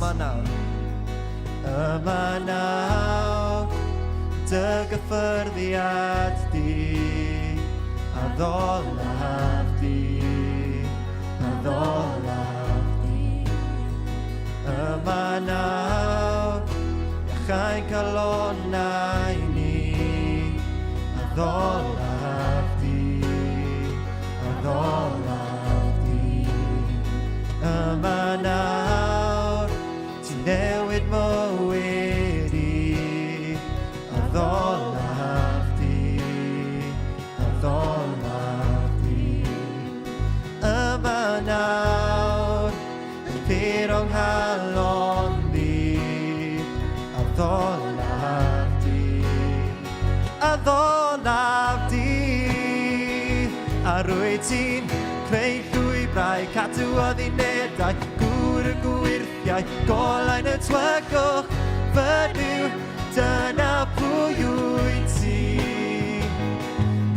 Yma nawr. Yma nawr, dy gyffyrddiad di, a ddolaf di, a ddolaf di. Yma nawr, iachau'n calonnau ni, a ddolaf di, a ddolaf di. Yma nawr, ti'n newid mywyd i, a ddolaf di, a ddolaf di. Yma nawr, yn pur o'n nghalon di, a ddolaf di, a ddolaf di. A rwy ti'n creu llwybrau, cadw addunedau, gŵr y gwyrthiau, golau'n y twygwch, fy Nuw, dyna pwy wyt ti.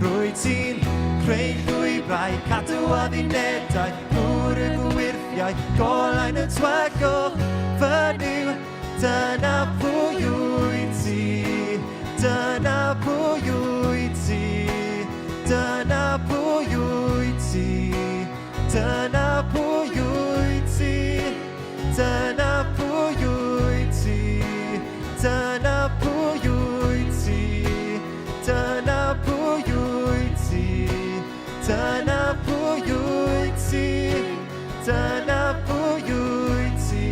Rwy ti'n creu llwybrau, cadw addunedau, gŵr y gwyrthiau, golau'n y twygwch, fy Nuw, dyna pwy wyt ti. Dyna pwy wyt ti. Dyna pwy wyt ti. Dyna pwy wyt ti. Dyna pwy wyt ti. Dyna pwy wyt ti. Dyna pwy wyt ti. Dyna pwy wyt ti. Dyna pwy wyt ti.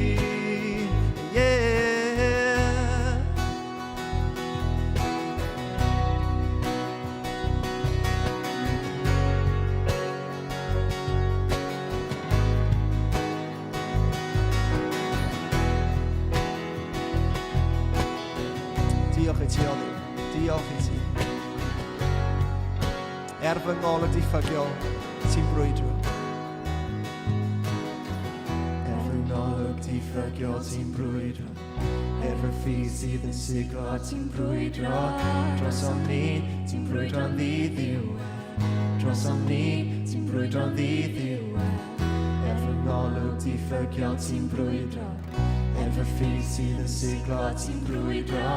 Yeah. Diolch i ti, Olli. Diolch i ti. Er fy ngol y diffygiol, ti'n brwydro. Er fy ngolwg diffygiol, ti'n brwydro. Er fy ffydd sydd yn siglo, ti'n brwydro. Drosom ni, ti'n brwydro'n ddiddiwedd. Drosom ni, ti'n brwydro'n ddiddiwedd. Er fy ngolwg diffygiol, ti'n brwydro. Er fy ffydd sydd yn siglo, ti'n brwydro.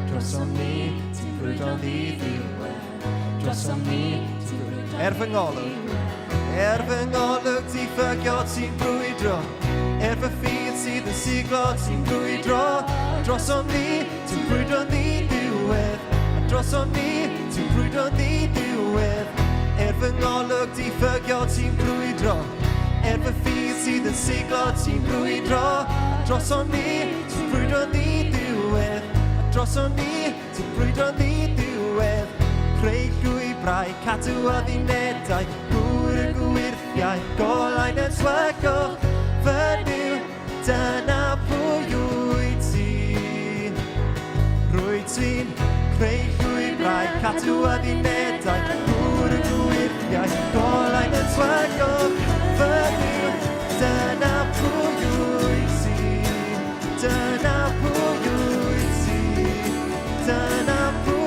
Drosom ni, ti'n brwydro'n ddiddiwedd. Drosom ni, ti'n brwydro'n Er fy ngolwg, er fy ngolwg diffygiol, ti'n brwydro. Er fy ffydd sydd yn siglo, ti'n brwydro. Drosom ni, ti'n brwydro'n ddiddiwedd. Drosom ni, ti'n brwydro'n ddiddiwedd. Er fy ngolwg diffygiol, ti'n brwydro. Er fy ffydd sydd yn siglo, ti'n brwydro. Drosom ni, ti'n brwydro'n ddiddiwedd. Drosom ni, ti'n brwydro'n ddiddiwedd. Creu llwybrau, cadw addunedau, gŵr y gwyrthiau, golau'n y twygwch. Fy Nuw, dyna pwy wyt ti. Rwyt ti'n creu llwybrau, cadw addunedau, gŵr y gwyrthiau, golau'n y twygwch. Fy Nuw, dyna pwy wyt ti. Dyna pwy wyt ti. Dyna pwy.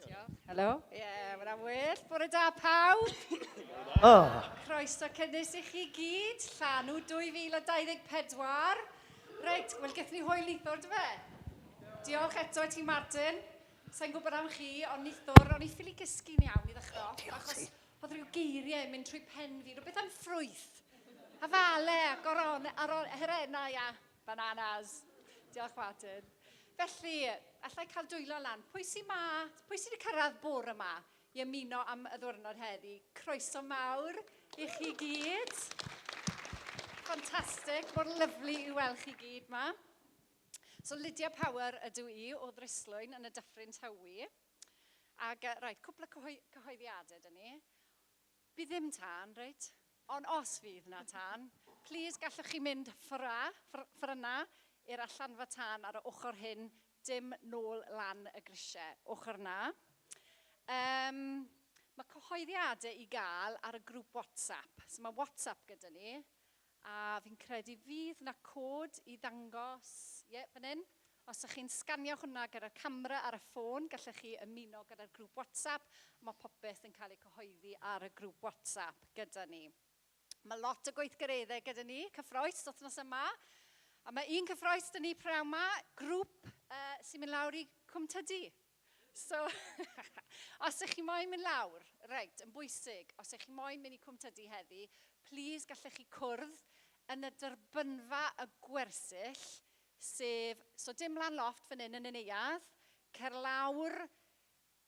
Diolch. Helo. Ie, yeah, mae'n well. Bore da pawb. Oh. Croeso cynnes i chi gyd. Llanw 2024. Reit, wel gethon ni hwyl neithwr, dy fe? Diolch eto i ti, Martin. Sa'n gwybod am chi, ond neithwr, o'n i ffili gysgu'n iawn i ddechrau off, achos oedd rhyw geiriau yn mynd trwy pen fi, rhywbeth am ffrwyth. Afale, a goron, aron, herennau a bananas. Diolch, Martin. Felly, allai cael dwylo lan. Pwy sy'n ma? Pwy sydd wedi cyrraedd bore yma i ymuno am y ddwrnod heddi? Croeso mawr i chi gyd. Ffantastig, mor lyflu i weld chi gyd ma. So Lydia Power ydw i o Ddryslwyn yn y Dyffryn Tywi. Ac reit, cwpl o cyhoeddiadau dyn ni. Bydd ddim tân, reit? Ond os fydd na tân, plîs gallwch chi mynd ffra, ffr yna, i'r allanfa tân ar y ochr hyn, dim nôl lan y grisiau, ochr na. Um, mae cyhoeddiadau i gael ar y grŵp WhatsApp. So mae WhatsApp gyda ni, A fi'n credu fydd 'na cod i ddangos, ie, fan hyn. Os ych chi'n sganio hwnna gyda'r camera ar y ffôn, gallech chi ymuno gyda'r grŵp WhatsApp. Mae popeth yn cael ei cyhoeddi ar y grŵp WhatsApp gyda ni. Mae lot o gweithgareddau gyda ni, cyffroes wythnos yma. A mae un cyffroes 'da ni prynhawn 'ma, grŵp uh, sy'n mynd lawr i Cwm Tydu. So, os ych chi moyn mynd lawr, reit, yn bwysig, os ych chi moyn mynd i Cwm Tydu heddi, plîs gallech chi cwrdd yn y derbynfa y gwersyll, sef, so dim lan lofft fan hyn yn y neuadd, cer lawr,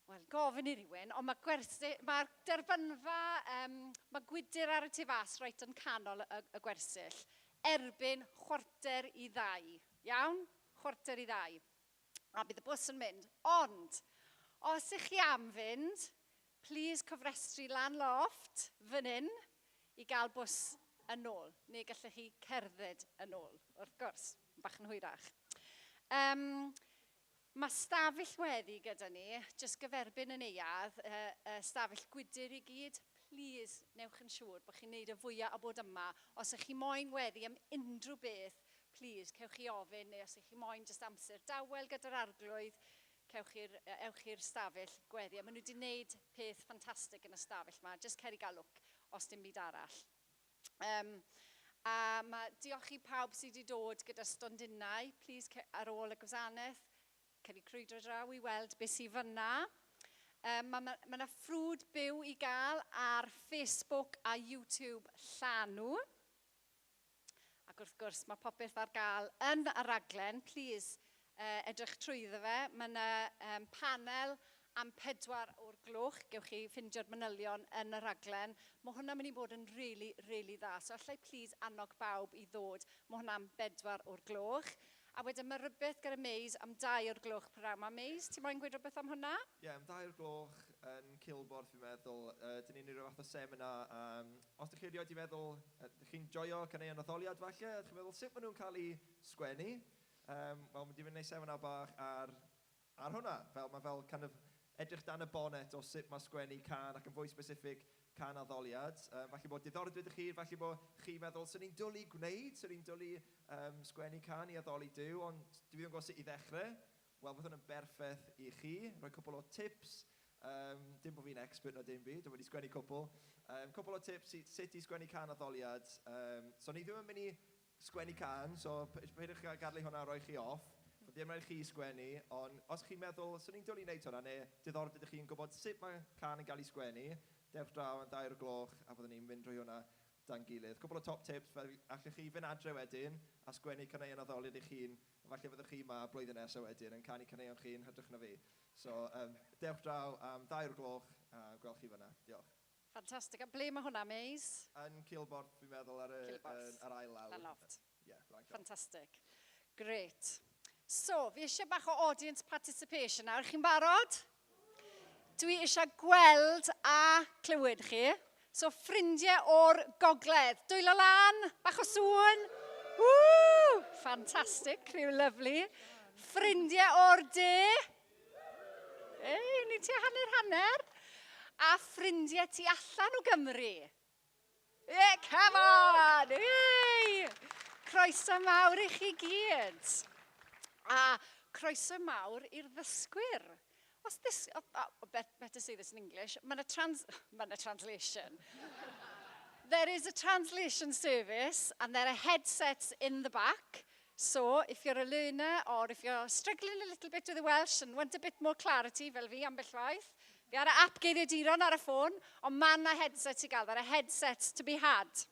wel, gofyn i rywun, ond mae gwersi, mae'r derbynfa, um, mae gwydr ar y tu fas reit yn canol y, y gwersyll, erbyn 1:45, iawn? 1:45. A bydd y bws yn mynd. Ond, os ych chi am fynd, please cofrestru lan lofft fan hyn i gael bws yn ôl. Neu gallech chi cerdded yn ôl, wrth gwrs, bach yn hwyrach. Um, mae stafell weddi gyda ni, jyst gyferbyn y neuadd, uh, uh, stafell gwydr i gyd. Please, newch yn siŵr bod chi'n neud y fwyaf o bod yma. Os ych chi moyn weddi am unrhyw beth, Plîs, cewch chi ofyn, neu os ych chi moyn jyst amser dawel gyda'r Arglwydd, cewch i'r, ewch i'r stafell gweddi. A maen nhw wedi gwneud peth ffantastig yn y stafell yma. Jyst cer i gael lwc, os dim byd arall. Um, a mae, diolch i pawb sydd wedi dod gyda stondinau. Plîs, ar ôl y gwasanaeth, cer i crwydro draw i weld beth sydd fyna. Um, mae yna ma, ma ffrwd byw i gael ar Facebook a YouTube Llanw. Ac wrth gwrs, mae popeth ar gael yn y raglen. Plîs, edrych trwyddo fe. Mae yna um, panel am 4 o'r gloch. Gewch chi ffindio'r manylion yn y raglen. Mae hwnna'n mynd i bod yn really, really dda. So allai plîs annog bawb i ddod. Mae hwnna am 4 o'r gloch. A wedyn mae rhywbeth gyda Maze am 2 o'r gloch prynhawn 'ma. Maze, ti moyn gweud rhywbeth am hwnna? Ie, am 2 o'r gloch yn Cilborth fi'n meddwl. Uh, dyn ni'n neud rhyw fath o seminar am... Os dych chi erioed 'di meddwl, uh, dych chi'n joio caneuon addoliad falle, ydych chi'n meddwl sut maen nhw'n cael eu sgwennu? Um, Wel, mynd i fynd wneud seminar bach ar, ar hwnna. Fel, mae fel kind of edrych dan y bonet o sut mae sgwennu cân ac yn fwy specific cân addoliad. Um, falle bod diddordeb ydych chi, falle bod chi'n meddwl, swn i'n dwlu gwneud, swn i'n dwlu um, sgwennu cân i addoli Duw, ond dwi ddim yn gwybod sut i ddechrau. Wel, bydd hwn yn berffaith i chi. Rhoi cwpl o tips. Um, dim bod fi'n expert na dim byd, dwi'n wedi sgwennu cwpl. Um, cwpl o tips i, sut i sgwennu cân addoliad. Um, so ni ddim yn mynd i sgwennu cân, so peidiwch â gadael i hwnna roi chi off. So ddim rhaid chi sgwennu, ond os chi'n meddwl, swn i'n dwlu wneud hwnna, neu diddordeb ydych chi'n gwybod sut mae cân yn cael ei sgwennu, dewch draw am 2 o'r gloch a fyddwn ni'n mynd drwy hwnna 'da'n gilydd. Cwpl o top tips fel allech chi fynd adre wedyn a sgwennu caneuon addoliad eich hun, a falle fyddwch chi 'ma blwyddyn nesa wedyn yn canu caneuon chi yn hytrach na fi. So um, dewch draw am 2 o'r gloch a gweld chi fyna. Diolch. Ffantastig. A ble mae hwnna, Maze? Yn Cilborth, fi'n meddwl, ar y, Cilborth. ar ail lawr. Lan lofft. Ie, yeah, lan lofft. Fantastic. Great. So, fi eisiau bach o audience participation nawr. Chi'n barod? Dwi eisiau gweld a clywed chi. So, ffrindiau o'r gogledd. Dwylo lan, bach o sŵn. Woo! Fantastic, criw lyflu. Ffrindiau o'r de. Ei, ni tua hanner hanner. A ffrindiau tu allan o Gymru. Yeah, come on! Yay! Croeso mawr i chi gyd. A croeso mawr i'r ddysgwyr. Os this, oh, oh, better say this in English, mae yna trans, ma translation. There is a translation service and there are headsets in the back. So if you're a learner or if you're struggling a little bit with the Welsh and want a bit more clarity, fel fi ambell waith, fi ar y app geiriaduron ar y ffôn, ond mae yna headset i gael. There are headsets to be had.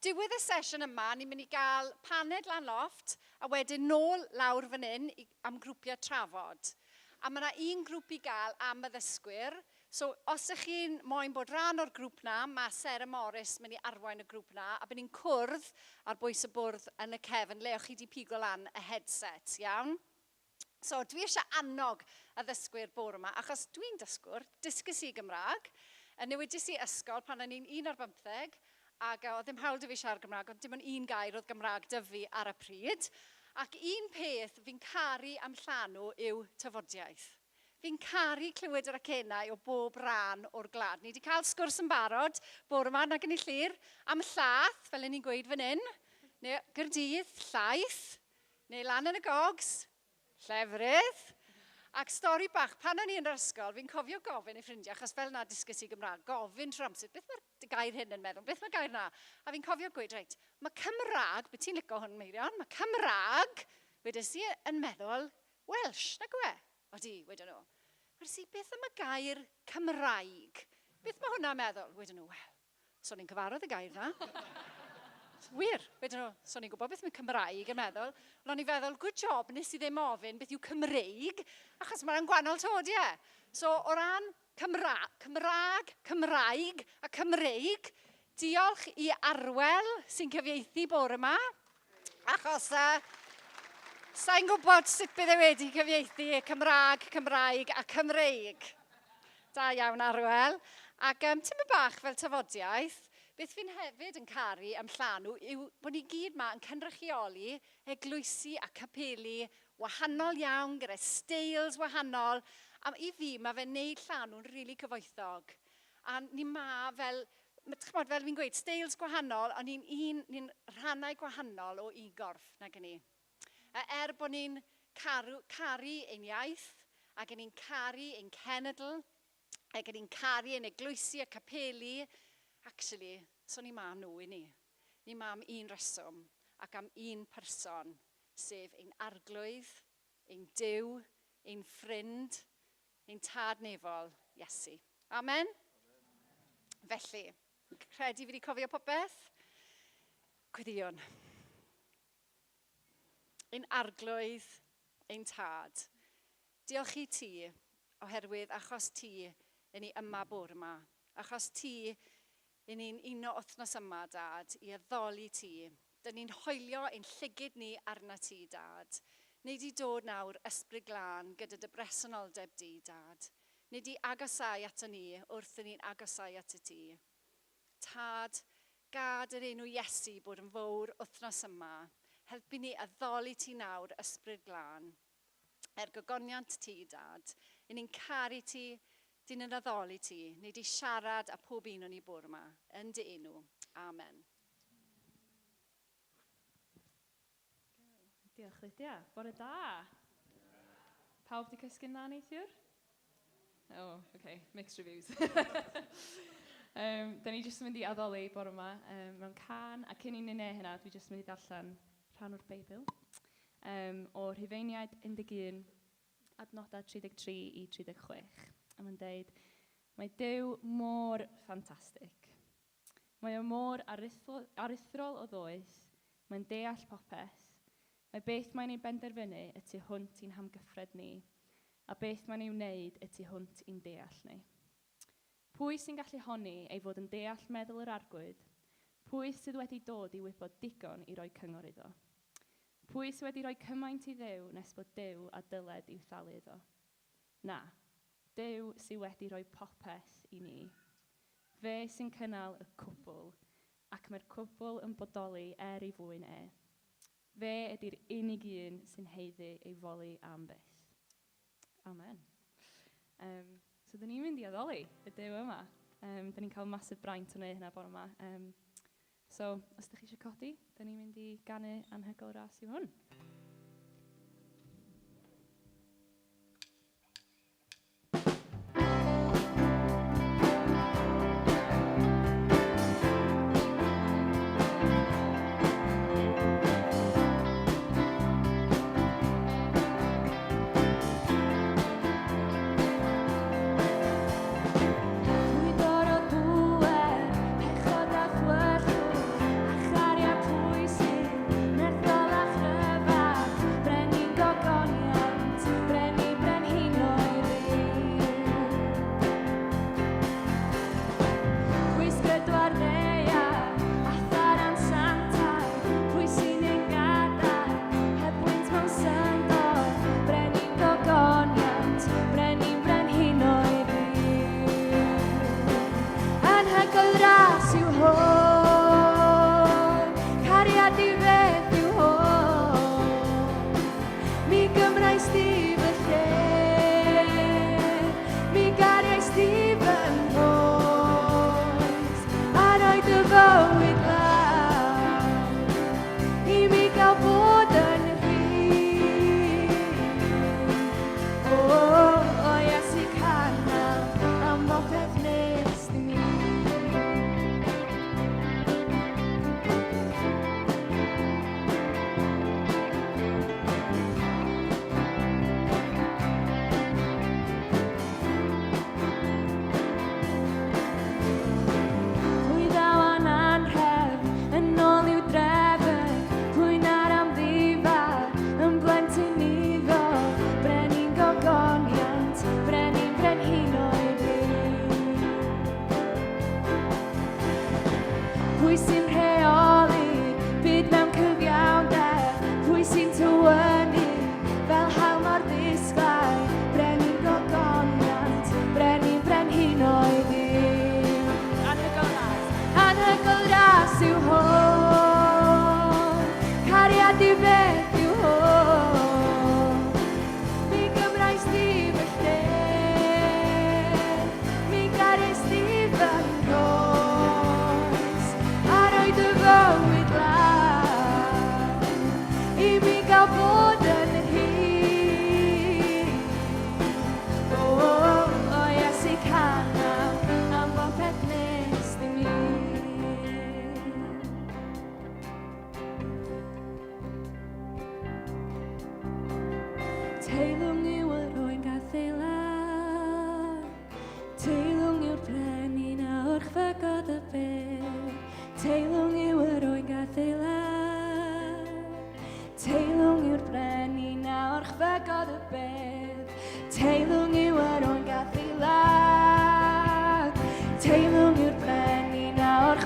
Diwedd y sesiwn yma, ni'n mynd i gael paned lan lofft a wedyn nôl lawr fan hyn am grwpiau trafod. A mae yna un grŵp i gael am y ddysgwyr. So, os ych chi'n moyn bod rhan o'r grŵp na, mae Sarah Morris mynd i arwain y grŵp na, a bydd ni'n cwrdd ar bwys y bwrdd yn y cefn le o'ch chi wedi pigo lan y headset, iawn? So, dwi eisiau annog y ddysgwyr bore yma, achos dwi'n dysgwr, dysgus i Gymraeg, yn newidus i ysgol pan o'n i'n 11, ac oedd ddim hawl 'da fi siarad Gymraeg, ond dim ond un gair oedd Gymraeg 'da fi ar y pryd. Ac un peth fi'n caru am Llanw yw tafodiaeth. Fi'n caru clywed yr acennau o bob rhan o'r gwlad. Ni wedi cael sgwrs yn barod, bore yma, nag yn ei Llyr, am llath, fel ni'n gweud fan hyn, neu Gaerdydd, llaeth, neu lan yn y gogs, llefrith. Ac stori bach, pan o'n i yn yr ysgol, fi'n cofio gofyn i ffrindiau, achos fel na dysgus i Gymraeg, gofyn trwy amser, beth mae'r gair hyn yn meddwl, beth mae'r gair na? A fi'n cofio gweud, reit, mae Cymraeg, beth ti'n licio hwn, Meirion, mae Cymraeg, wedes i yn meddwl, Welsh, nag yw e? Odi, wedyn nhw. Wedes i, beth am y gair Cymraeg? Beth mae hwnna'n meddwl? Wedyn nhw, wel, so ni'n cyfarwydd y gair na. Wir, wedyn nhw, so ni'n gwybod beth mae Cymraeg yn meddwl. Ond o'n i'n feddwl, good job, nes i ddim ofyn beth yw Cymreig, achos mae'n gwahanol tod, ie. So, o ran Cymraeg, Cymraeg a Cymreig, diolch i Arwel sy'n cyfieithu bore yma, achos sa'n gwybod sut bydd e wedi cyfieithu Cymraeg, Cymraeg a Cymreig. Da iawn, Arwel. Ac tipyn bach fel tafodiaeth, beth fi'n hefyd yn caru am Llanw yw bod ni gyd ma yn cynrychioli eglwysi a capeli wahanol iawn, gyda styles wahanol. A i fi, mae fe'n neud Llanw'n rili really cyfoethog. A ni ma fel, ch'mod, fel fi'n gweud, styles gwahanol, ond ni'n ni rhannau gwahanol o un gorff, nag ni. Er bod ni'n caru ein iaith, ac ni'n caru ein cenedl, ac ni'n caru ein eglwysi a capeli, actually, so ni ma nhw i ni. Ni ma am un reswm ac am un person, sef ein arglwydd, ein Duw, ein ffrind, ein tad nefol, Iesu. Amen? Felly, credu fi wedi cofio popeth? Gweddïwn. Ein arglwydd, ein tad, diolch i ti oherwydd achos ti yn ni yma bore yma. Achos ti yn ni'n uno wythnos yma, dad, i addoli ti. Dyn ni'n hoelio ein llygid ni arna ti, dad. Nei di dod nawr ysbryd glân gyda dy bresenoldeb di, dad. Nei di agosau ato ni wrth i ni'n agosau at y ti. Tad, gad yr enw Iesu bod yn fawr wythnos yma. Helpu ni addoli ti nawr, ysbryd glân. Er gogoniant ti, dad. I ni'n caru ti, dyn yn addoli ti. Nei di siarad â pob un o'n i bore yma. Yn dy enw. Amen. Diolch, Lydia. Bore da. Pawb di cysgu'n dda neithiwr? Oh, okay. Mixed reviews. Da ni jyst yn mynd i addoli bore yma mewn cân, a cyn i ni neud hynna, dwi jyst yn mynd i darllen rhan o'r Beibl o Rhufeiniaid 11, adnodau 33 i 36. A mae'n deud, mae Duw mor ffantastig. Mae o mor aruthrol o ddoeth, mae'n deall popeth. Mae beth mae'n ei benderfynu y tu hwnt i'n hamgyffred ni, a beth mae'n ei wneud y tu hwnt i'n deall ni. Pwy sy'n gallu honni ei fod yn deall meddwl yr arglwydd? Pwy sydd wedi dod i wybod digon i roi cyngor iddo? Pwy sydd wedi rhoi cymaint i Dduw nes bod Duw a dyled i'w thalu iddo? Na, Duw sydd wedi rhoi popeth i ni. Fe sy'n cynnal y cwbl, ac mae'r cwbl yn bodoli er ei fwyn e. Fe ydy'r unig un sy'n haeddu ei foli am byth. Amen. So, dyn ni'n mynd i addoli y Duw yma. Dyn ni'n cael massive braint o wneud hynna bore yma. So, os ydych chi eisiau codi, dyn ni'n mynd i ganu anhygoel ras yw hwn.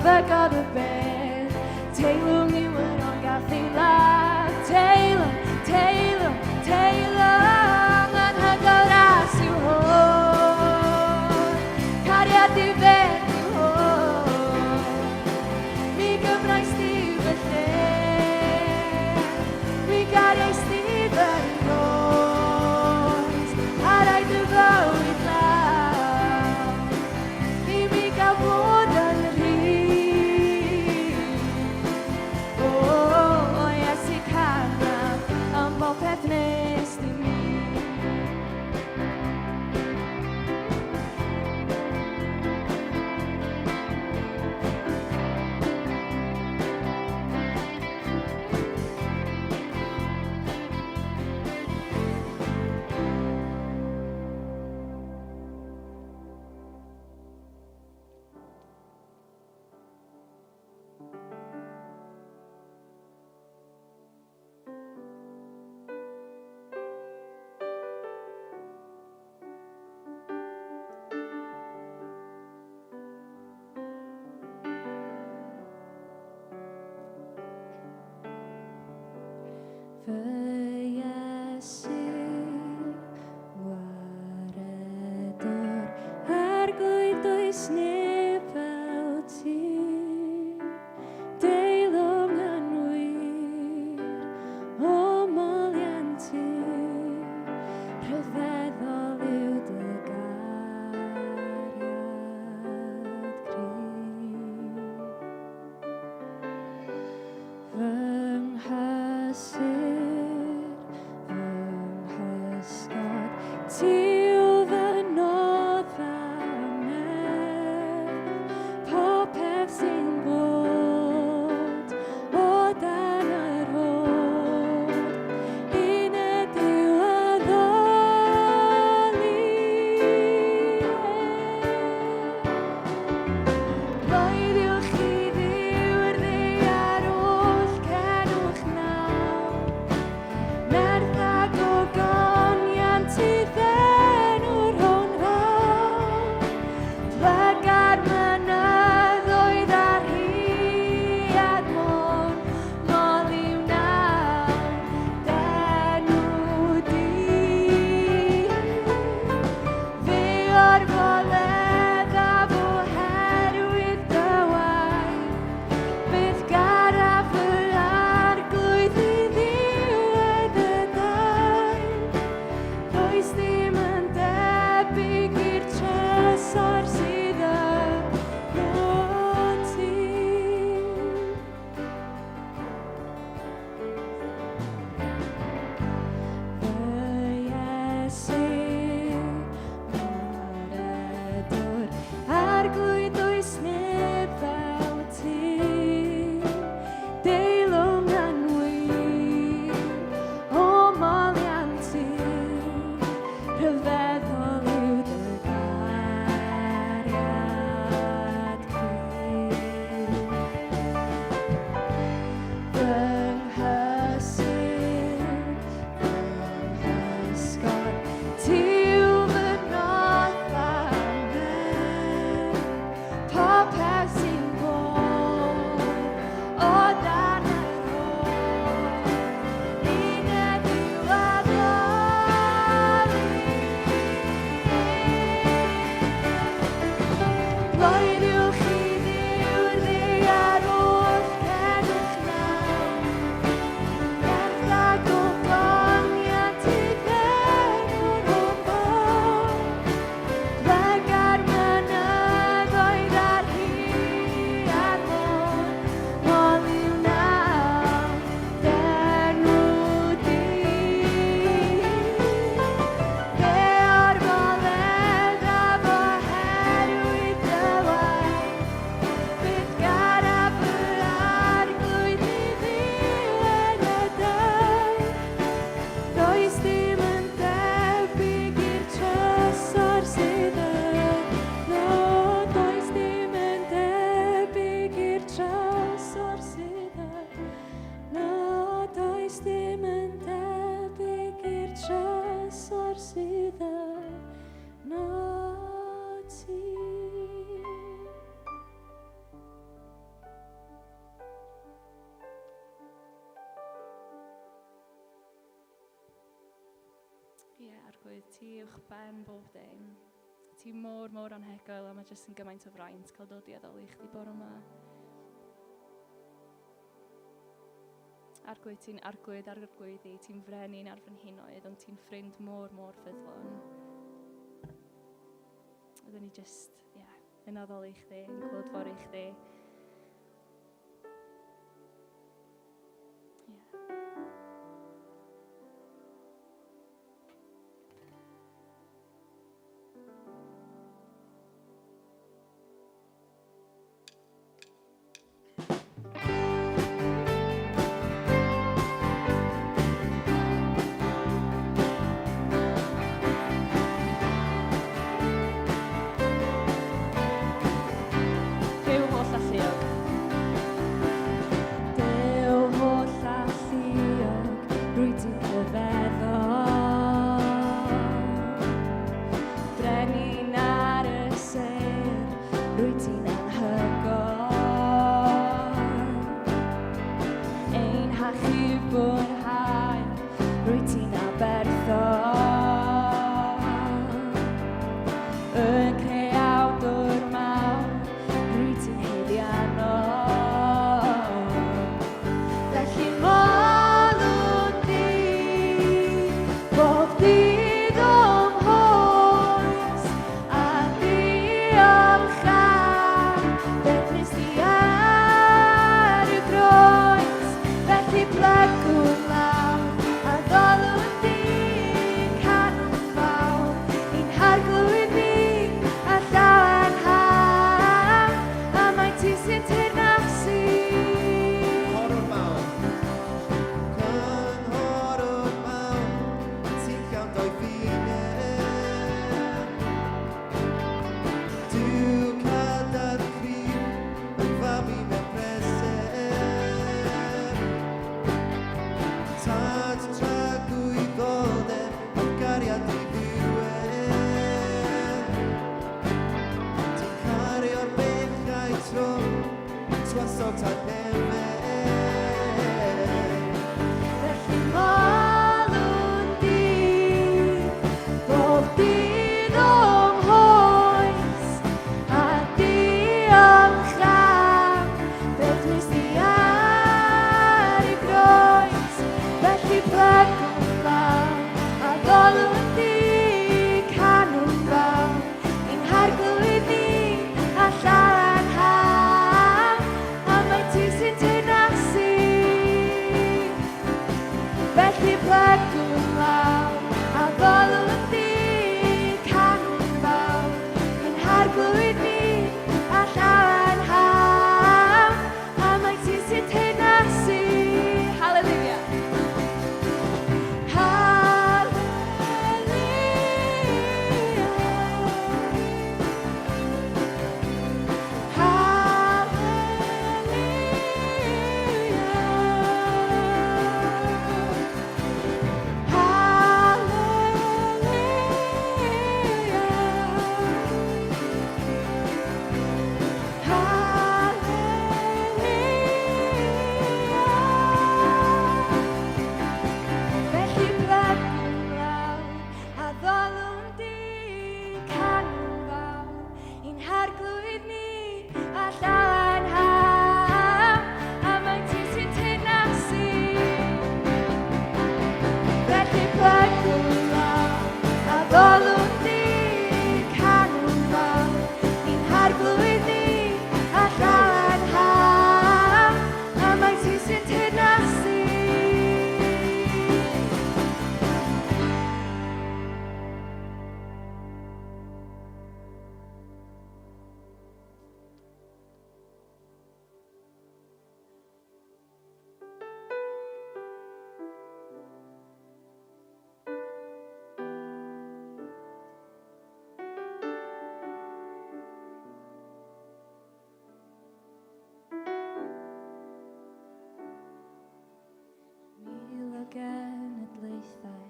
Fygodd y bedd. Teilwng yw yr ond gath ei ladd. Teilwng, teilwng, teilwng, anhygoel ras yw hwn. Cariad di-fedd yw hwn. Mi gymrais di fy lle. Mi gariais di fy nghoes. A rhoi dy fywyd lawr. I mi gael bod yn rhydd. O, o Iesu canaf am bopeth nes di mi. Fy Iesu, Gwaredwr, Arglwydd does neb fel ti. Deilwng yn wir, o moliant ti, rhyfeddol yw dy gariad cryf. Fy nghysur, fy nghysgod, ti yw fy noddfa nerth. Popeth sy'n bod o dan yr hod, uned yw addoli. Bloeddiwch i Dduw'r ddaear oll, cenwch naw. Arglwydd, ti uwch ben bob dim. Ti mor, mor anhygoel a mae jyst yn gymaint o fraint cael dod i addoli chdi bore yma. Arglwydd, ti'n arglwydd ar arglwyddi, ti'n frenin ar frenhinoedd, ond ti'n ffrind mor, mor ffyddlon. Oedden ni just, ie, yeah, yn addoli chdi, yn clodfori chdi. Duw holl alluog. Duw holl alluog, rwyt ti'n rhyfeddol. Brenin ar y sêr, rwyt ti'n anhygoel. Ein hachubwr hael, rwyt ti'n aberthol. Y creawdwr mawr, rwyt ti'n haeddiannol. Felly molwn di, bob dydd o'm hoes, a diolch am beth wnes di ar y groes. Felly plegwn lawr a ddolwn di, canwn fawr, i'n harglwydd ni, a llawenhau, a mai ti sy'n teyrnasu. Cynghorwr mawr, cynghorwr mawr, ti'n llawn doethineb. Duw cadarn cryf, yn fam i mewn preseb. Tad tragwyddoldeb, o gariad diddiwedd. Ti'n cario'r bechau trwm, tywysog tad nefedd. Felly molwn di, bob dydd o'm hoes, a diolch am beth wnes di ar y groes. Felly plegwn lawr a ddolwn di, canwn fawr, i'n harglwydd ni, a llawenhau, a mai ti sy'n teyrnasu. Felly plegwn lawr a ddolwn di, canwn fawr, i'n harglwydd ni, a llawenhau, a mai ti sy'n teyrnasu. Hallelujah. Hallelujah. Hallelujah. Hallelujah. Hallelujah. Felly plegwn lawr a ddolwn di, canwn fawr, i'n harglwydd ni, a llawenhau, a mai ti sy'n teyrnasu. Felly plegwn lawr a ddolwn di, canwn fawr, i'n harglwydd ni, a llawenhau, a mai ti sy'n teyrnasu. Mil o genedlaethau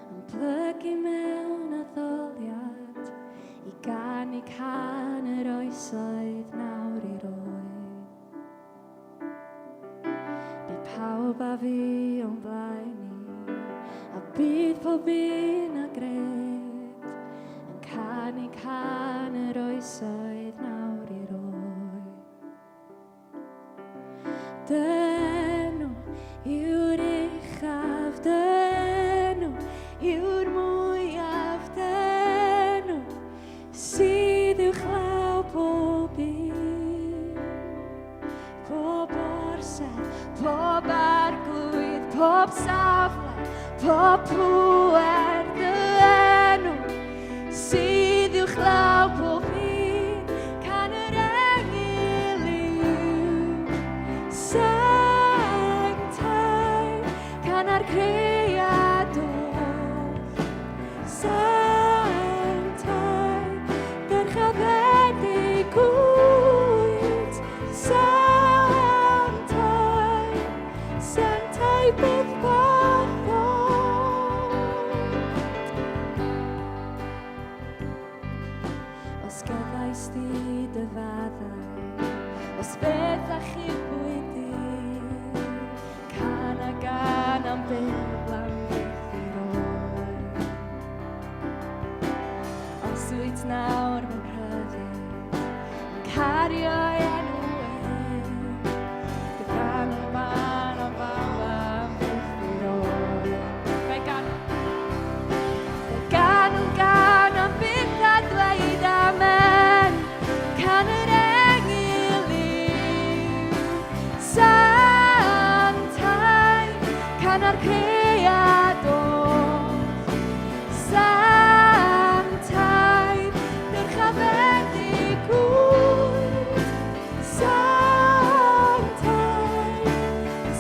yn plygu mewn addoliad i ganu cân yr oesoedd nawr i roi. Bu pawb a fu o'n blaen ni a Bydd pob un a gred yn canu cân yr oesoedd nawr i'r oed. Dy enw yw'r uchaf, dy enw yw'r mwyaf, dy enw sydd uwchlaw pob un. Pob orsedd, pob arglwydd, pob safle, pob pŵer, dy enw sydd uwchlaw pob un, can yr engyl yw sanctaidd, can ar cread oll sanctaidd, dyrchafedig wyt, sanctaidd, sanctaidd byth bythol. Os gefais di dy faddau, os beth achubwyd di, can a gan am byw am byth i'r oed. Os wyt nawr mewn rhyddid, yn cario ei enw ef, dy fan o fan o faw am byth i'r oed. Fe gan, fe ganwn gan am byth a dweud amen, can yr engyl yw sanctaidd, can ar cread oll sanctaidd, dyrchafedig wyt, sanctaidd,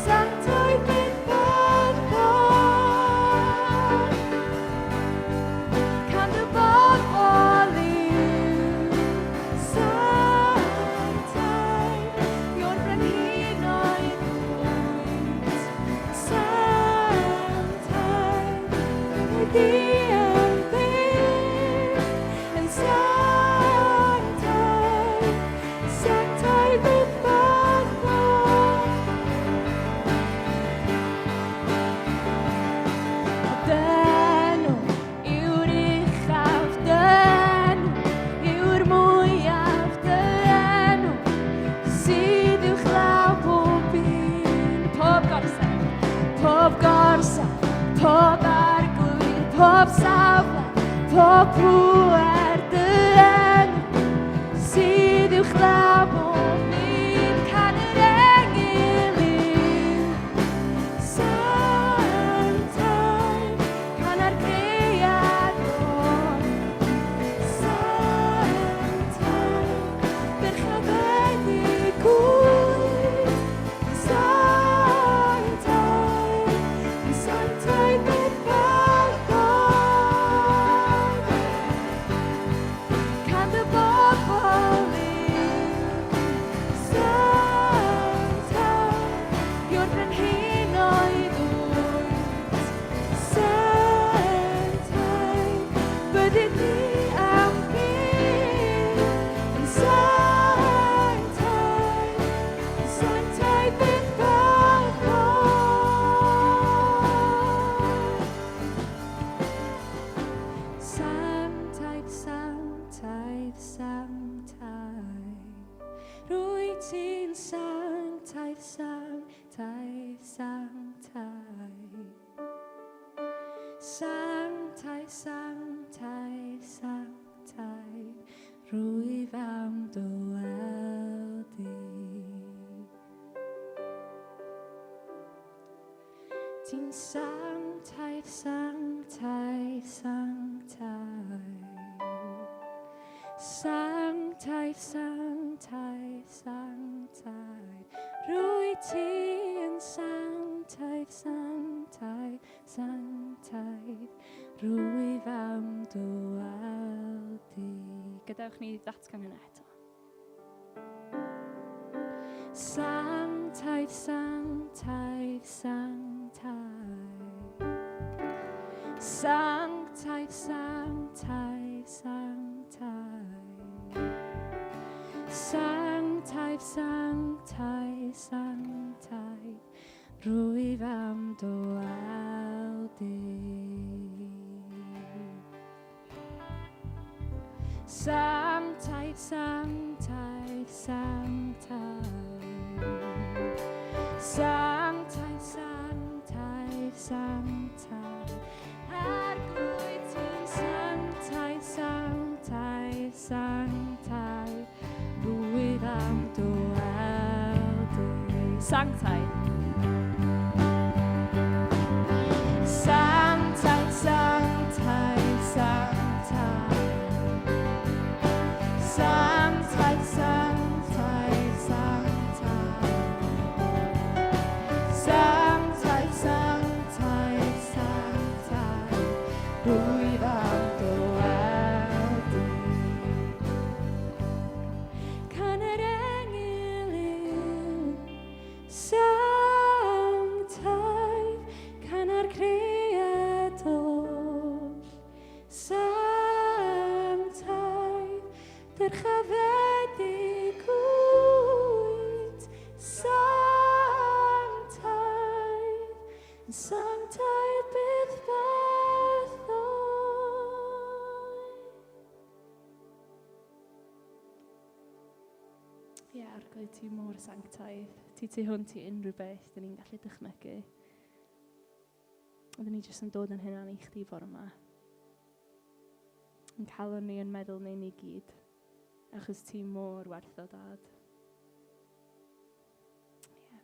sanctaidd byth bythol. Can dy bobl yw sanctaidd, yw'r brenhinoedd wyt, sanctaidd, byddi di am byth yn sanctaidd, sanctaidd byth bythol. Dy enw yw'r uchaf, dy enw yw'r mwyaf, dy enw sydd uwchlaw pob un. Pob gorsaf, pob gorsaf, pob arglwydd, pob safle, pob pŵer, dy enw sydd uwchlaw pob un. Can yr engyl yw sanctaidd, can ar cread oll sanctaidd, dyrchafedig wyt, sanctaidd, sanctaidd byth bythol. Can dy bobl yw sanctaidd, yw'r brenhinoedd wyt, sanctaidd, byddi di am byth yn sanctaidd, sanctaidd byth bythol. Sanctaidd, sanctaidd, sanctaidd. Rwyt ti'n sanctaidd, sanctaidd, sanctaidd. Sanctaidd, sanctaidd, sanctaidd. Rwyf am dy weld di. Ti'n sanctaidd, sanctaidd, sanctaidd. Sanctaidd, sanctaidd, sanctaidd. Rwyt ti yn sanctaidd, sanctaidd, sanctaidd. Rwyf am dy weld di. Gadewch ni ddatgan hynna eto. Sanctaidd, sanctaidd, sanctaidd. Sanctaidd, sanctaidd, sanctaidd. Sanctaidd, sanctaidd, sanctaidd. Rwyf am dy weld di. Sanctaidd, sanctaidd, sanctaidd. Sanctaidd, sanctaidd, sanctaidd. Arglwydd ti'n sanctaidd, sanctaidd, sanctaidd. Rwyf am dy weld di. Sanctaidd. Sanctaidd, sanctaidd, sanctaidd. Sanctaidd, sanctaidd, sanctaidd. Sanctaidd, sanctaidd, sanctaidd. Rwyf am dy weld di. Can yr engyl yw sanctaidd, can ar cread oll sanctaidd, dyrchafedig wyt, sanctaidd, yn sanctaidd byth bythoedd. Ie, Arglwydd, ti mor sanctaidd. Ti tu hwnt i unrhyw beth dyn ni'n gallu dychmygu. Oedden ni jyst yn dod yn hynna'n i chdi fore yma. Yn calon ni yn meddwl neu ni gyd. Achos ti mor werth o dad. Ie.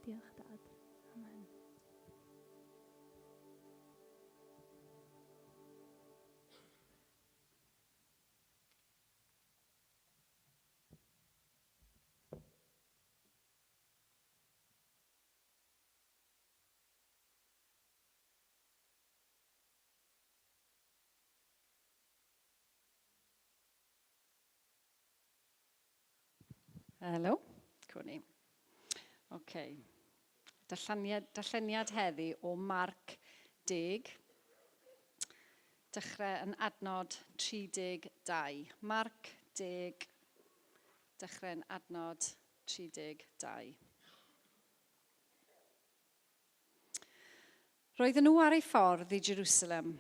Diolch dad. Amen. Helo, cwni. OK. Darlleniad, darlleniad heddi o Marc 10. Dechrau yn adnod 32. Marc 10, dechrau yn adnod 32. Roedden nhw ar eu ffordd i Jerusalem.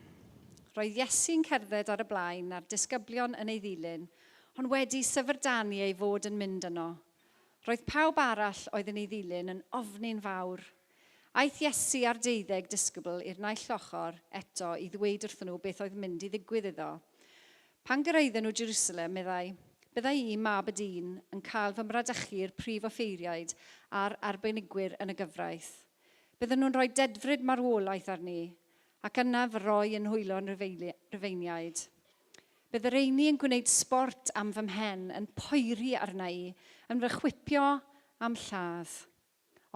Roedd Iesu'n cerdded ar y blaen a'r disgyblion yn ei ddilyn, ond wedi syfrdanu ei fod yn mynd yno. Roedd pawb arall oedd yn ei ddilyn yn ofni'n fawr. Aeth Iesu a'r deuddeg disgybl i'r naill ochr eto i ddweud wrthyn nhw beth oedd mynd i ddigwydd iddo. Pan gyrhaeddon nhw Jerusalem, meddai, Bydda i, Mab y Dyn, yn cael fy mradychu i'r prif offeiriaid a'r arbenigwyr yn y gyfraith. Bydden nhw'n rhoi dedfryd marwolaeth arni, ac yna fy rhoi yn nhwylo'n Rufeiniaid. Bydd y rheini yn gwneud sbort am fy mhen, yn poeri arna i, yn fy chwipio a'm lladd.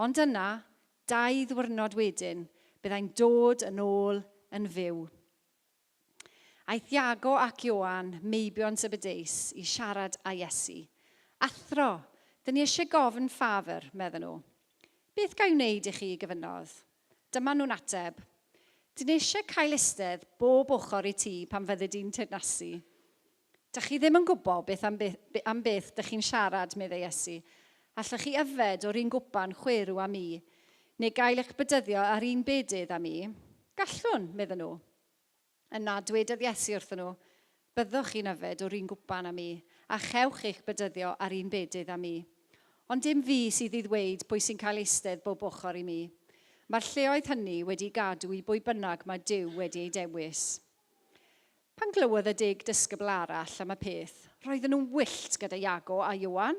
Ond yna, dau ddwyrnod wedyn, byddai'n dod yn ôl yn fyw. Aeth Iago ac Ioan, meibion Zebedeus, i siarad â Iesu. Athro, dyn ni eisiau gofyn ffafr, medden nhw. Beth ga i wneud i chi, gofynnodd. Dyma nhw'n ateb, Dyn ni eisiau cael eistedd bob ochr i ti pan fyddi di'n teyrnasu. Dych chi ddim yn gwybod beth am beth, am beth dych chi'n siarad, meddai Iesu. Allwch chi yfed o'r un gwpan chwerw â mi, neu gael eich bedyddio ar un bedydd â mi? Gallwn, medden nhw. Yna dwedodd Iesu wrthyn nhw, Byddwch chi'n yfed o'r un gwpan â mi, a chewch eich bedyddio ar un bedydd â mi. Ond dim fi sydd i ddweud pwy sy'n cael eistedd bob ochr i mi. Mae'r lleoedd hynny wedi gadw i bwy bynnag mae Duw wedi eu dewis. Pan glywodd y deg disgybl arall am y peth, roedden nhw'n wyllt gyda Iago a Ioan.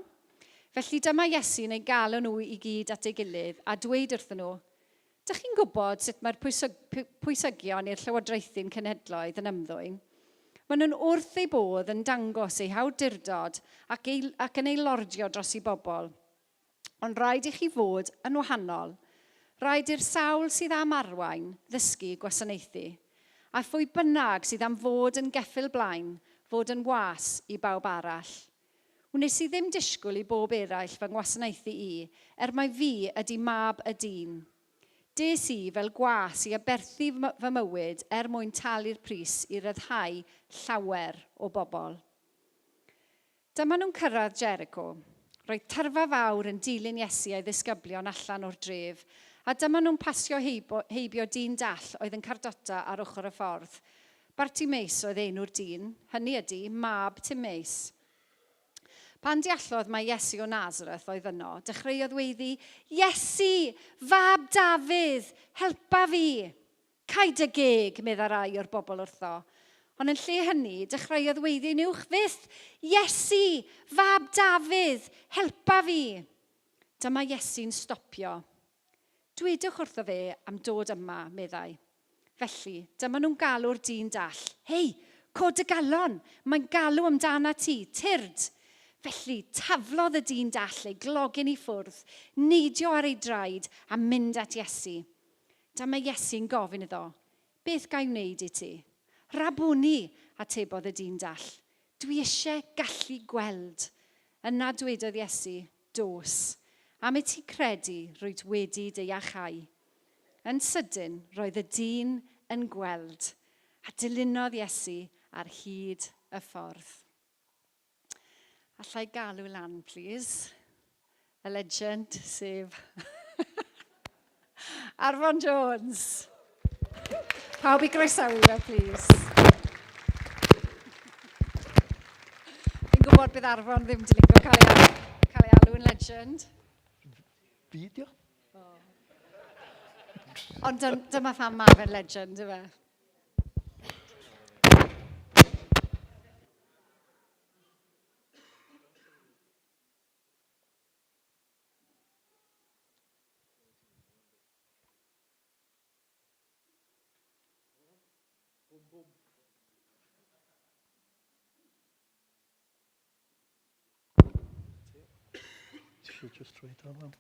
Felly dyma Iesu'n eu galw nhw i gyd at ei gilydd a dweud wrthyn nhw, Dych chi'n gwybod sut mae'r pwysygion i'r llywodraethu'n cenhedloedd yn ymddwyn? Maen nhw'n wrth eu bodd yn dangos eu hawdurdod ac, ei, ac yn ei lordio dros i bobl. Ond rhaid i chi fod yn wahanol. Rhaid i'r sawl sydd am arwain ddysgu gwasanaethu. A phwy bynnag sydd am fod yn geffyl blaen, fod yn was i bawb arall. Wnes i ddim disgwyl i bob eraill fy ngwasanaethu i, er mai fi ydy mab y dyn. Des i fel gwas i aberthu fy mywyd er mwyn talu'r pris i ryddhau llawer o bobl. Dyma nhw'n cyrraedd Jericho. Roedd tyrfa fawr yn dilyn Iesu a'i ddisgyblion allan o'r dref, a dyma nhw'n pasio heibio dyn dall oedd yn cardota ar ochr y ffordd. Bartimeus oedd enw'r dyn, hynny ydy, mab Timeus. Pan deallodd mai Iesu o Nazareth oedd yno, dechreuodd weiddi, Iesu, fab Dafydd, helpa fi! Cau dy geg, medda rai o'r bobl wrtho. Ond yn lle hynny, dechreuodd weiddi'n uwch fyth, Iesu, fab Dafydd, helpa fi! Dyma Iesu'n stopio. Dwedwch wrtho fe am dod yma, meddai. Felly, dyma nhw'n galw'r dyn dall. Hei, cod dy galon! Mae'n galw amdanat ti! Tyrd! Felly, taflodd y dyn dall ei glogyn i ffwrdd, neidio ar ei draed, a mynd at Iesu. Dyma Iesu'n gofyn iddo, Beth ga i wneud i ti? Rabwni, atebodd y dyn dall. Dwi eisiau gallu gweld. Yna dwedodd Iesu, Dos. Am i ti credu, rwyt wedi dy iachau. Yn sydyn, roedd y dyn yn gweld, a dilynodd Iesu ar hyd y ffordd. Alla i galw lan, please? Y legend, sef Arfon Jones. Pawb i groesawu fe, please. Fi'n gwybod bydd Arfon ddim wedi licio cael ei, cael ei alw yn legend. Fi dio? Oh. Ond dyma pham mae fe'n legend, yw e? Ti just rhoi o lan?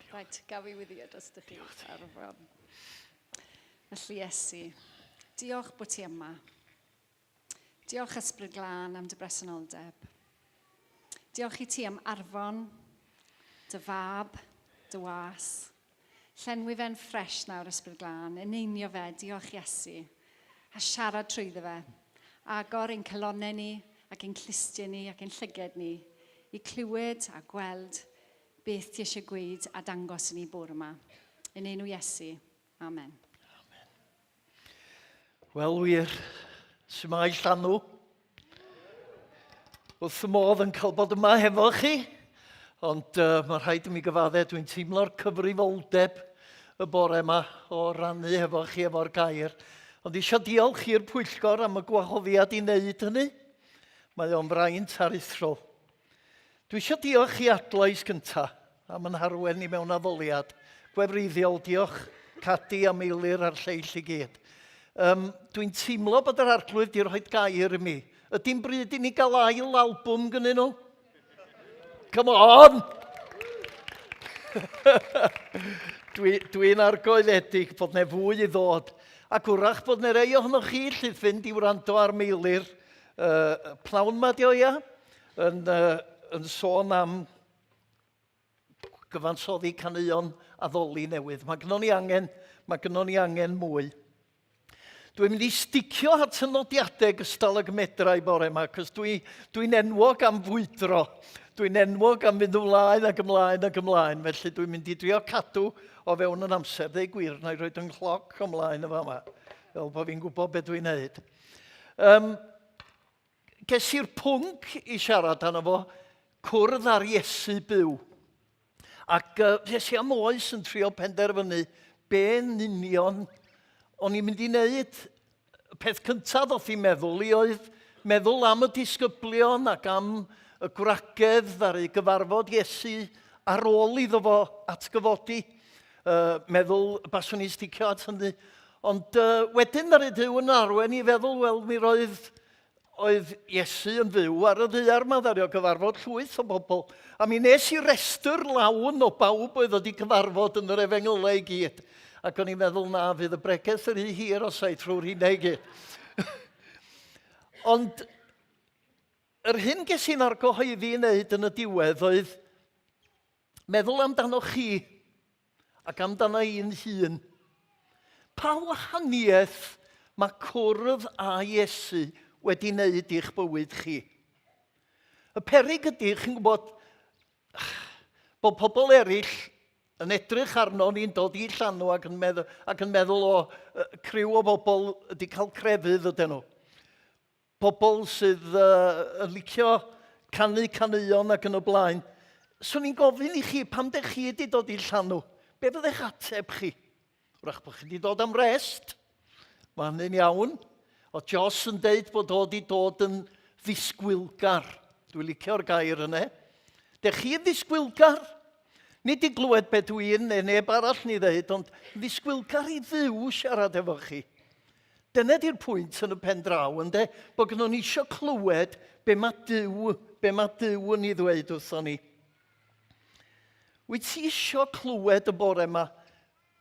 Right, gaf i wyddio dros dy chi. Arfon. Felly Iesu, diolch bod ti yma. Diolch Ysbryd Glân am dy bresenoldeb. Diolch i ti am Arfon, dy fab, dy was. Llenwi fe'n ffres nawr, Ysbryd Glân, eneinio fe, diolch Iesu, a siarad trwyddo fe. Agor ein calonnau ni ac ein clustiau ni ac ein llyged ni i clywed a gweld beth ti eisiau gweud a dangos i ni bore yma. Yn enw Iesu. Amen. Amen. Wel wir, shwmae llanw? Wrth y modd yn cael bod yma hefo chi, ond uh, mae rhaid i mi gyfadde, dwi'n teimlo'r cyfrifoldeb y bore yma o rannu hefo chi efo'r gair. Ond eisiau diolch i'r pwyllgor am y gwahoddiad i wneud hynny. Mae o'n fraint aruthrol. Dwi eisiau diolch i Adlais gynta am yn harwen i mewn addoliad. Gwefreiddiol, diolch Cadi a Meilir a'r lleill i gyd. Um, Dwi'n teimlo bod yr arglwydd di rhoi gair i mi. Ydy'n bryd i ni gael ail albwm gynnyn nhw? Come on! Dwi'n dwi, argoeledig bod ne fwy i ddod. Ac wrach bod ne rei ohonoch chi llydd fynd i wrando ar Meilir uh, pnawn ma, dio ia? yn, uh, yn sôn am gyfansoddi caneuon addoli newydd. Mae gynnon ni angen, mae gynnon ni angen mwy. Dwi'n mynd i sticio at y nodiadau gystal ag medrau bore yma, cos dwi'n dwi, enwog am fwydro. Dwi'n enwog am fynd ymlaen ac ymlaen ac ymlaen, felly dwi'n mynd i drio cadw o fewn yn amser. Deu gwir, na i roed yn cloc ymlaen y fama, fel bod fi'n gwybod beth dwi'n neud. Um, Ges i'r pwnc i siarad arno fo, cwrdd â'r Iesu byw. Ac uh, ges i am oes yn trio penderfynu be'n union o'n i'n mynd i wneud. Y peth cyntaf ddoth i'n meddwl i oedd meddwl am y disgyblion ac am y gwragedd ar ei gyfarfod Iesu ar ôl iddo fo atgyfodi. Uh, meddwl baswn i'n sticio at hynny. Ond uh, wedyn ddaru Duw yn arwain i feddwl, wel, mi roedd oedd Iesu yn fyw ar y ddaear yma, ddaru o gyfarfod llwyth o bobl. A mi nes i restr lawn o bawb oedd wedi cyfarfod yn yr efengylau i gyd. Ac o'n i'n meddwl na fydd y bregeth yr un hir os ai trwy'r hynna i gyd. Ond yr hyn ges i'n argyhoeddi i wneud yn y diwedd oedd meddwl amdanoch chi ac amdano i'n hun. Pa wahaniaeth mae cwrdd â Iesu wedi wneud i'ch bywyd chi? Y peryg ydy, chi'n gwybod, bod pobl eraill yn edrych arno ni'n dod i llanw ac yn meddwl, ac yn meddwl o criw o bobl wedi cael crefydd ydyn nhw. Pobl sydd uh, yn licio canu caneuon ac yn y blaen. Swn i'n gofyn i chi, pam dych chi wedi dod i llanw? Be fyddech ateb chi? Wrach bod chi wedi dod am rest. Mae hynny'n iawn. O Jos yn deud bod o wedi dod yn ddisgwylgar. Dwi'n licio'r gair yna. Dych chi'n ddisgwylgar? Nid i glywed beth dwi'n neu neb arall ni ddeud, ond ddisgwylgar i Dduw siarad efo chi. Dyna di'r pwynt yn y pen draw, ynde? Bod gynnon ni eisiau clywed be mae Duw, be mae Duw yn ei ddweud wrthon ni. Wyt ti isio clywed y bore yma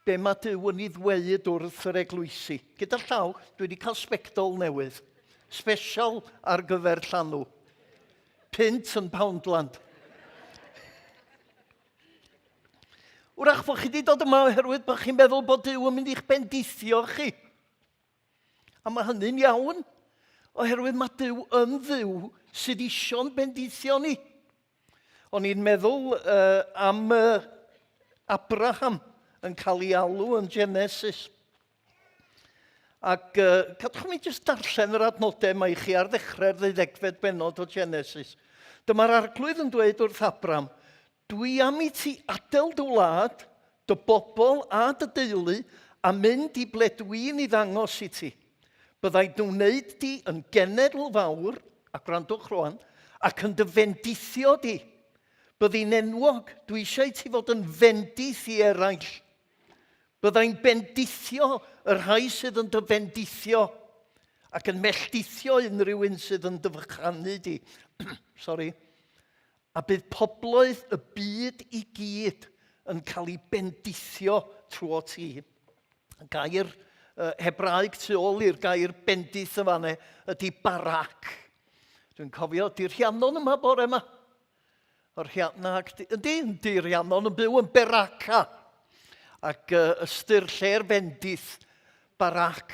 be mae Duw yn ei ddweud wrth yr eglwysi? Gyda llaw, dwi wedi cael sbectol newydd. Special ar gyfer llanw. Pint yn Poundland. Wrach bod chi wedi dod yma oherwydd bod chi'n meddwl bod Duw yn mynd i'ch bendithio chi. A mae hynny'n iawn, oherwydd mae Duw yn Dduw sydd isio'n bendithio ni. O'n i'n meddwl uh, am uh, Abraham yn cael ei alw yn Genesis. Ac uh, cadwch mi jyst darllen yr adnodau yma i chi ar ddechrau'r ddeuddegfed bennod o Genesis. Dyma'r arglwydd yn dweud wrth Abraham, Dwi am i ti adael dy wlad, dy bobl a dy deulu, a mynd i ble dwi'n ei ddangos i ti. Byddai dy wneud di yn genedl fawr, a gwrandwch rwan, ac yn dy fendithio di. Byddi'n enwog, dwi eisiau i ti fod yn fendith i eraill. Byddai'n bendithio y rhai sydd yn dy fendithio, ac yn melltithio unrhyw un sydd yn dy fychanu di. Sorry. A bydd pobloedd y byd i gyd yn cael ei bendithio trwy ti. Y gair uh, Hebraeg tu ôl i'r gair bendith y fanne ydy barak. Dwi'n cofio, di Rhiannon yma bore yma. O'r Rhiannon, ydy, ydy Rhiannon yn byw yn Beraka. Ac uh, ystyr lle'r bendith, barak.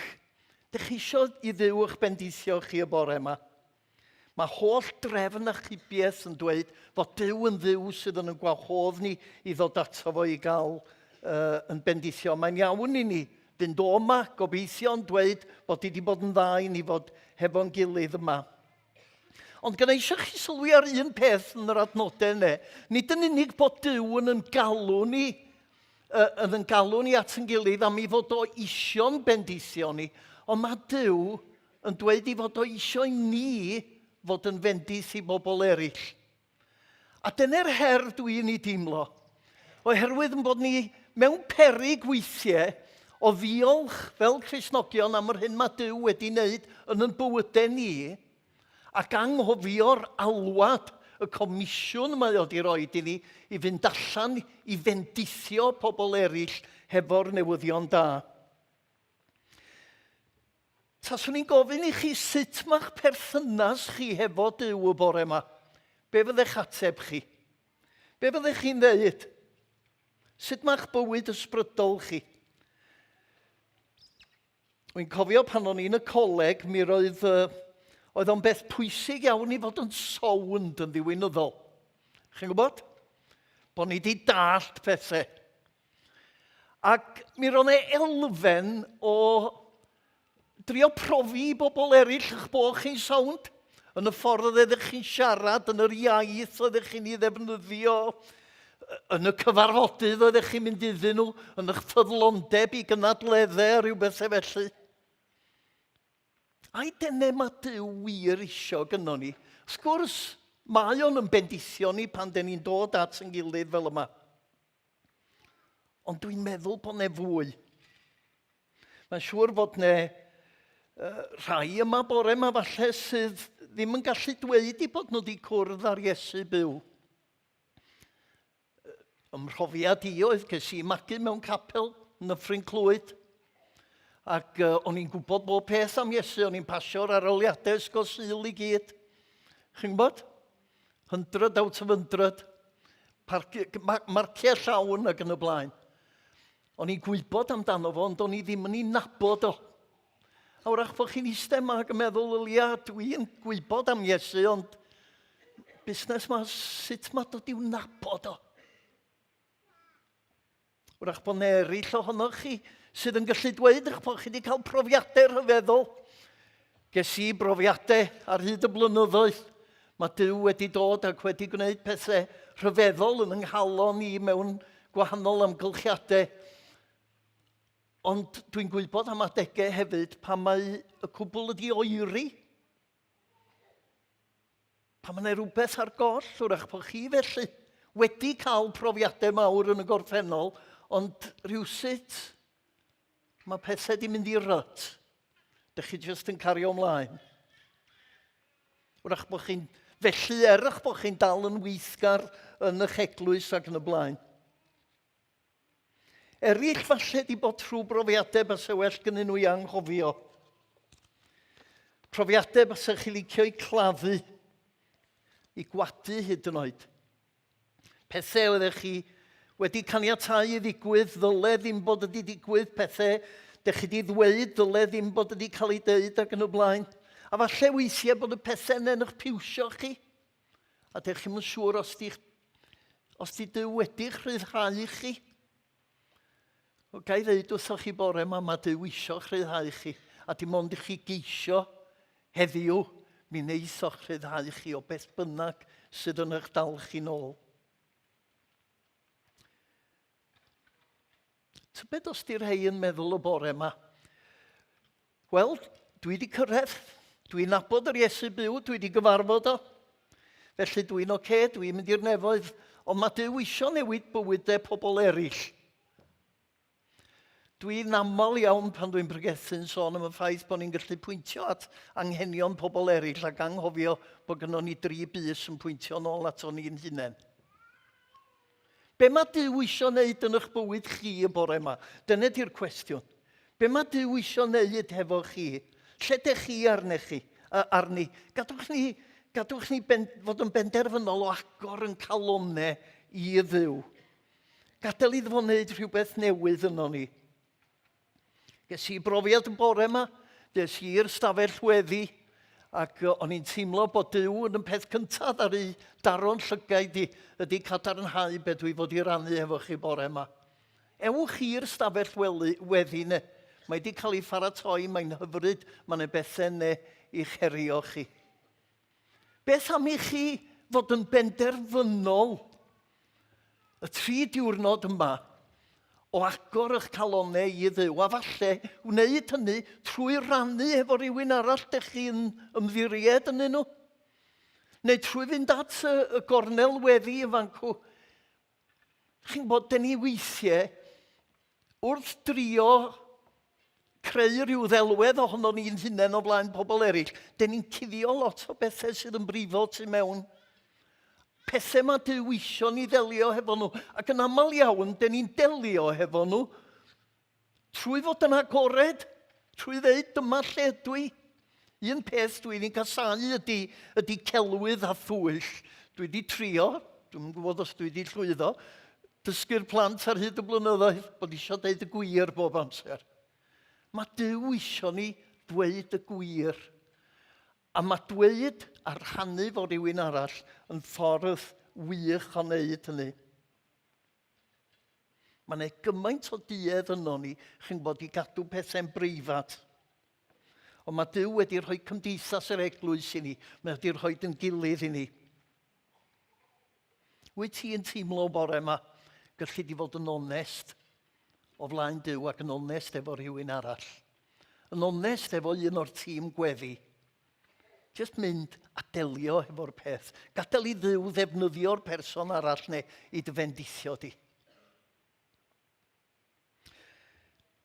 Dych chi eisiau i Dduw eich bendithio chi y bore yma? Mae holl drefn achubiaeth yn dweud fod Duw yn Dduw sydd yn ein gwahodd ni i ddod ato fo i gael uh, yn bendithio. Mae'n iawn i ni fynd o yma, gobeithio yn dweud bod wedi bod yn dda i ni fod hefo'n gilydd yma. Ond gyda eisiau chi sylwi ar un peth yn yr adnodau yna. Nid yn unig bod Duw yn yn galw ni, yn yn galw ni at yn gilydd am ei fod o isio'n bendithio ni, ond mae Duw yn dweud ei fod o eisiau ni fod yn fendith i bobl eraill. A dyna'r her dwi'n ei deimlo. Oherwydd yn bod ni mewn peryg weithiau o ddiolch fel Cristnogion am yr hyn mae Duw wedi wneud yn yn bywydau ni, ac anghofio'r alwad, y comisiwn mae o wedi rhoi i ni i fynd allan i fendithio pobl eraill hefo'r newyddion da. Taswn i'n gofyn i chi sut mae'ch perthynas chi hefo Duw y bore yma, be fyddech ateb chi? Be fyddech chi'n ddeud? Sut mae'ch bywyd ysbrydol chi? Wy'n cofio pan o'n i'n y coleg, mi roedd, uh, oedd o'n beth pwysig iawn i fod yn sownd yn ddiwinyddol. Chi'n gwybod? Bod ni wedi dallt pethau. Ac mi roedd 'na elfen o drio profi i bobl eraill eich bod chi'n sownd, yn y ffordd oeddech chi'n siarad, yn yr iaith oeddech chi'n ei ddefnyddio, yn y cyfarfodydd oeddech chi'n mynd iddyn nhw, yn eich ffyddlondeb i gynadleddau a rhyw bethau felly. Ai dyna mae Duw wir isio gynnon ni? Wrth gwrs, mae o'n yn bendithio ni pan dyn ni'n dod at yn gilydd fel yma. Ond dwi'n meddwl bod 'ne fwy. Mae'n siŵr fod 'ne uh, rhai yma bore yma falle sydd ddim yn gallu dweud i bod nhw wedi cwrdd â'r Iesu byw. Ym mhrofiad i oedd, ces i magu mewn capel yn Nyffryn Clwyd, ac uh, o'n i'n gwybod bob peth am Iesu, o'n i'n pasio'r aroliadau ysgol Sul i gyd. Chi'n gwybod? 100 out of 100, marciau llawn ac yn y blaen. O'n i'n gwybod amdano fo, ond o'n i ddim yn ei nabod o. A wrach bod chi'n eistedd yma ac yn meddwl, wel ia, dwi'n gwybod am Iesu, ond busnes ma, sut mae dod i'w nabod o? Wrach bod yna eraill ohonoch chi sydd yn gallu dweud eich bod chi wedi cael profiadau rhyfeddol. Ges i brofiadau ar hyd y blynyddoedd. Mae Duw wedi dod ac wedi gwneud pethau rhyfeddol yn yng nghalon i mewn gwahanol amgylchiadau. Ond dwi'n gwybod am adegau hefyd pan mae y cwbl wedi oeri. Pan mae yna rhywbeth ar goll, wrach bod chi felly wedi cael profiadau mawr yn y gorffennol, ond rhywsut mae pethau wedi mynd i rut. Dych chi jyst yn cario ymlaen. Wrach bod chi'n felly er eich bod chi'n dal yn weithgar yn eich eglwys ac yn y blaen. Eraill falle di bod trwy brofiadau byse well gynnyn nhw i anghofio. Profiadau byse chi licio i claddu, i gwadu hyd yn oed. Pethau oeddech chi wedi caniatau i ddigwydd, ddyle ddim bod wedi digwydd, pethau dych chi wedi ddweud, ddyle ddim bod wedi cael ei dweud ac yn y blaen. A falle weithiau bod y pethau yna yn eich piwsio chi. A dych chi'm yn siŵr os di, os di Duw wedi'ch rhyddhau chi. O, ga i ddeud wrthoch chi bore yma, mae Duw eisiau'ch rhyddhau chi. A dim ond i chi geisio heddiw, mi wneith o'ch rhyddhau chi o beth bynnag sydd yn eich dal chi nôl. Tybed os di rhai yn meddwl y bore yma, wel, dwi wedi cyrraedd, dwi'n nabod yr Iesu byw, dwi wedi gyfarfod o, felly dwi'n oce, okay, dwi'n mynd i'r nefoedd, ond mae Duw isio newid bywydau pobl eraill. Dwi'n aml iawn pan dwi'n pregethu'n sôn am y ffaith bod ni'n gallu pwyntio at anghenion pobl eraill ac anghofio bod gynnon ni dri bys yn pwyntio nôl ato ni'n hunain. Be mae Duw isio wneud yn eich bywyd chi y bore yma? Dyna di'r cwestiwn. Be mae Duw isio wneud hefo chi? Lle dych chi arni chi? Arni? Gadwch ni, gadwch ni ben, fod yn benderfynol o agor yn calonau i Dduw. Gadael iddo fo wneud rhywbeth newydd yno ni. Ges i brofiad y bore yma, des i i'r stafell weddi, ac o'n i'n teimlo bod Duw yn y peth cyntaf ar ei daro'n llygaid i, ydy cadarnhau beth dwi fod i rannu efo chi bore yma. Ewch i'r stafell wely, weddi ne. Mae wedi cael ei pharatoi, mae'n hyfryd, mae'n e bethau ne i'ch herio chi. Beth am i chi fod yn benderfynol y tri diwrnod yma o agor eich calonnau i Dduw, a falle wneud hynny trwy rannu efo rhywun arall dych chi'n ymddiried ynddyn nhw, neu trwy fynd at y, y gornel weddi yn fancw. Chi'n gwybod, dyn ni weithiau wrth drio creu rhyw ddelwedd ohono ni'n hunain o flaen pobl eraill, dyn ni'n cuddio lot o bethau sydd yn brifo tu mewn. Pethau mae Duw isio ni ddelio hefo nhw, ac yn aml iawn, dyn ni'n delio hefo nhw Trwy fod yn agored, trwy ddeud dyma lle ydw i. Un peth dwi'n ei gasáu ydy, ydy celwydd a thwyll. Dwi wedi trio, dwi'n gwybod os dwi wedi llwyddo, dysgu'r plant ar hyd y blynyddoedd bod eisiau deud y gwir bob amser. Mae Duw isio ni dweud y gwir. A mae dweud a rhannu fo rhywun arall yn ffordd wych o wneud hynny. Mae yna gymaint o duedd yno ni, chi'n gwybod, i gadw pethau'n breifat. Ond mae Duw wedi rhoi cymdeithas yr eglwys i ni. Mae wedi rhoi yn gilydd i ni. Wyt ti yn teimlo bore yma, gallu di fod yn onest o flaen Duw ac yn onest efo rhywun arall. Yn onest efo un o'r tîm gweddi. Just mynd a delio hefo'r peth. Gadael i Dduw ddefnyddio'r person arall neu i dy fendithio di.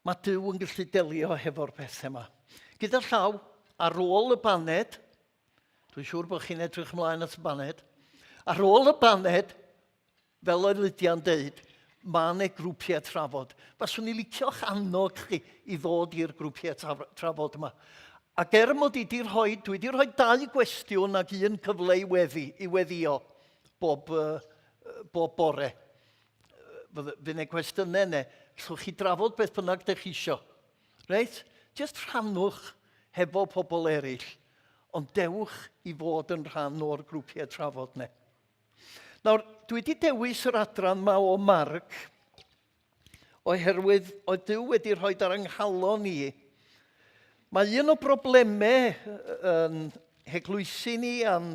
Mae Duw yn gallu delio hefo'r pethau yma. Gyda llaw, ar ôl y baned, dwi'n siŵr bod chi'n edrych ymlaen at y baned, ar ôl y baned, Fel oedd Lydia'n deud, mae yna grwpiau trafod. Faswn i licio'ch annog chi i ddod i'r grwpiau trafod yma. Ac er mod i wedi rhoi, dwi wedi rhoi dau gwestiwn ac un cyfle i weddi, i weddio bob, uh, bob bore. Fydd yna cwestiynau yna. Llwch chi drafod beth bynnag dych chi isio. Reit? Just rhannwch hefo pobl eraill, ond dewch i fod yn rhan o'r grwpiau trafod yna. Nawr, dwi wedi dewis yr adran ma o Marc, Oherwydd oedd Duw wedi rhoi ar yng nghalon i. Mae un o broblemau yn heglwysi ni a'n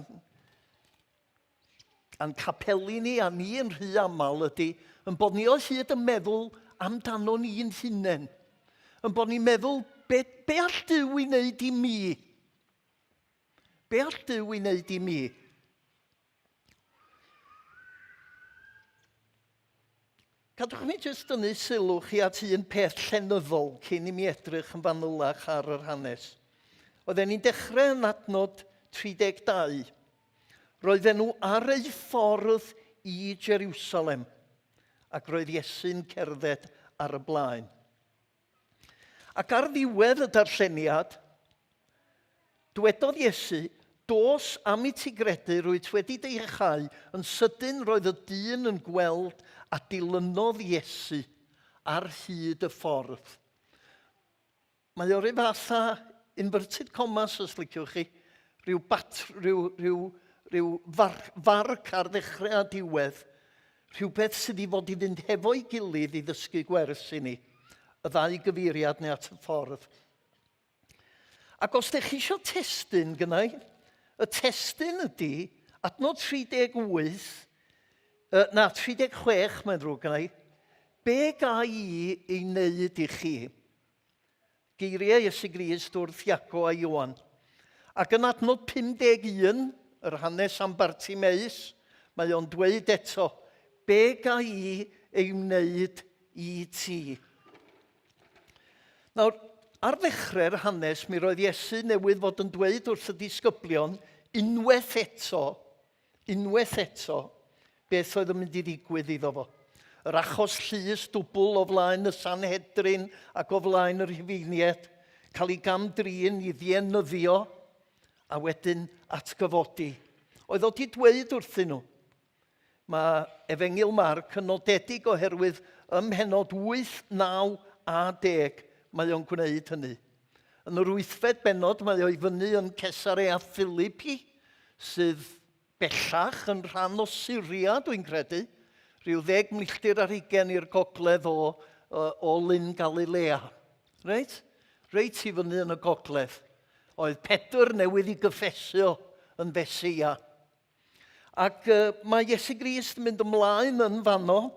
a'n capeli ni a ni yn rhy aml ydy yn bod ni o hyd yn meddwl amdano ni'n hunain. Yn bod ni'n meddwl, be, be all Duw i wneud i mi? Be all Duw i wneud i mi? Cadwch mi jyst dynnu sylw chi at un peth llenyddol cyn i mi edrych yn fanylach ar yr hanes. Oedden ni'n dechrau yn adnod 32. Roedden nhw ar eu ffordd i Jerusalem, ac roedd Iesu'n cerdded ar y blaen. Ac ar ddiwedd y darlleniad, dwedodd Iesu, Dos am i ti gredu, rwyt wedi dy iachau. Yn sydyn roedd y dyn yn gweld a dilynodd Iesu ar hyd y ffordd. Mae o rhyw fath â inverted commas, os liciwch chi, rhyw, bat, rhyw, rhyw, rhyw far, farc ar ddechrau a diwedd, Rhywbeth sydd i fod i fynd hefo'i gilydd i ddysgu gwers i ni, y ddau gyfeiriad neu at y ffordd. Ac os ydych chi eisiau testun gynnau, y testun ydy adnod 38, na, 36 mae'n ddrwg gynnau, be ga i ei wneud i chi? Geiriau Iesu Grist wrth Iaco a Ioan. Ac yn adnod 51, yr hanes am Bartimeus, mae o'n dweud eto, Be ga i ei wneud i ti? Nawr, ar ddechrau'r hanes, mi roedd Iesu newydd fod yn dweud wrth y disgyblion unwaith eto Unwaith eto, beth oedd yn mynd i ddigwydd iddo fo? Yr achos llys dwbl o flaen y Sanhedrin ac o flaen y Rhufeiniaid, cael ei gam-drin, i ddienyddio, a wedyn atgyfodi. Oedd o wedi dweud wrthyn nhw. Mae Efengyl Marc yn nodedig oherwydd ym mhennod 8, 9 a 10 mae o'n gwneud hynny. Yn yr wythfed bennod mae o i fyny yn Cesarea Philippi, sydd bellach yn rhan o Syria, dwi'n credu, rhyw ddeg milltir ar hugain i'r gogledd o, o, o Lyn Galilea. Reit? Reit i fyny yn y gogledd. Oedd Pedr newydd i gyffesio yn Feseia. Ac uh, mae Iesu Grist yn mynd ymlaen yn fanno.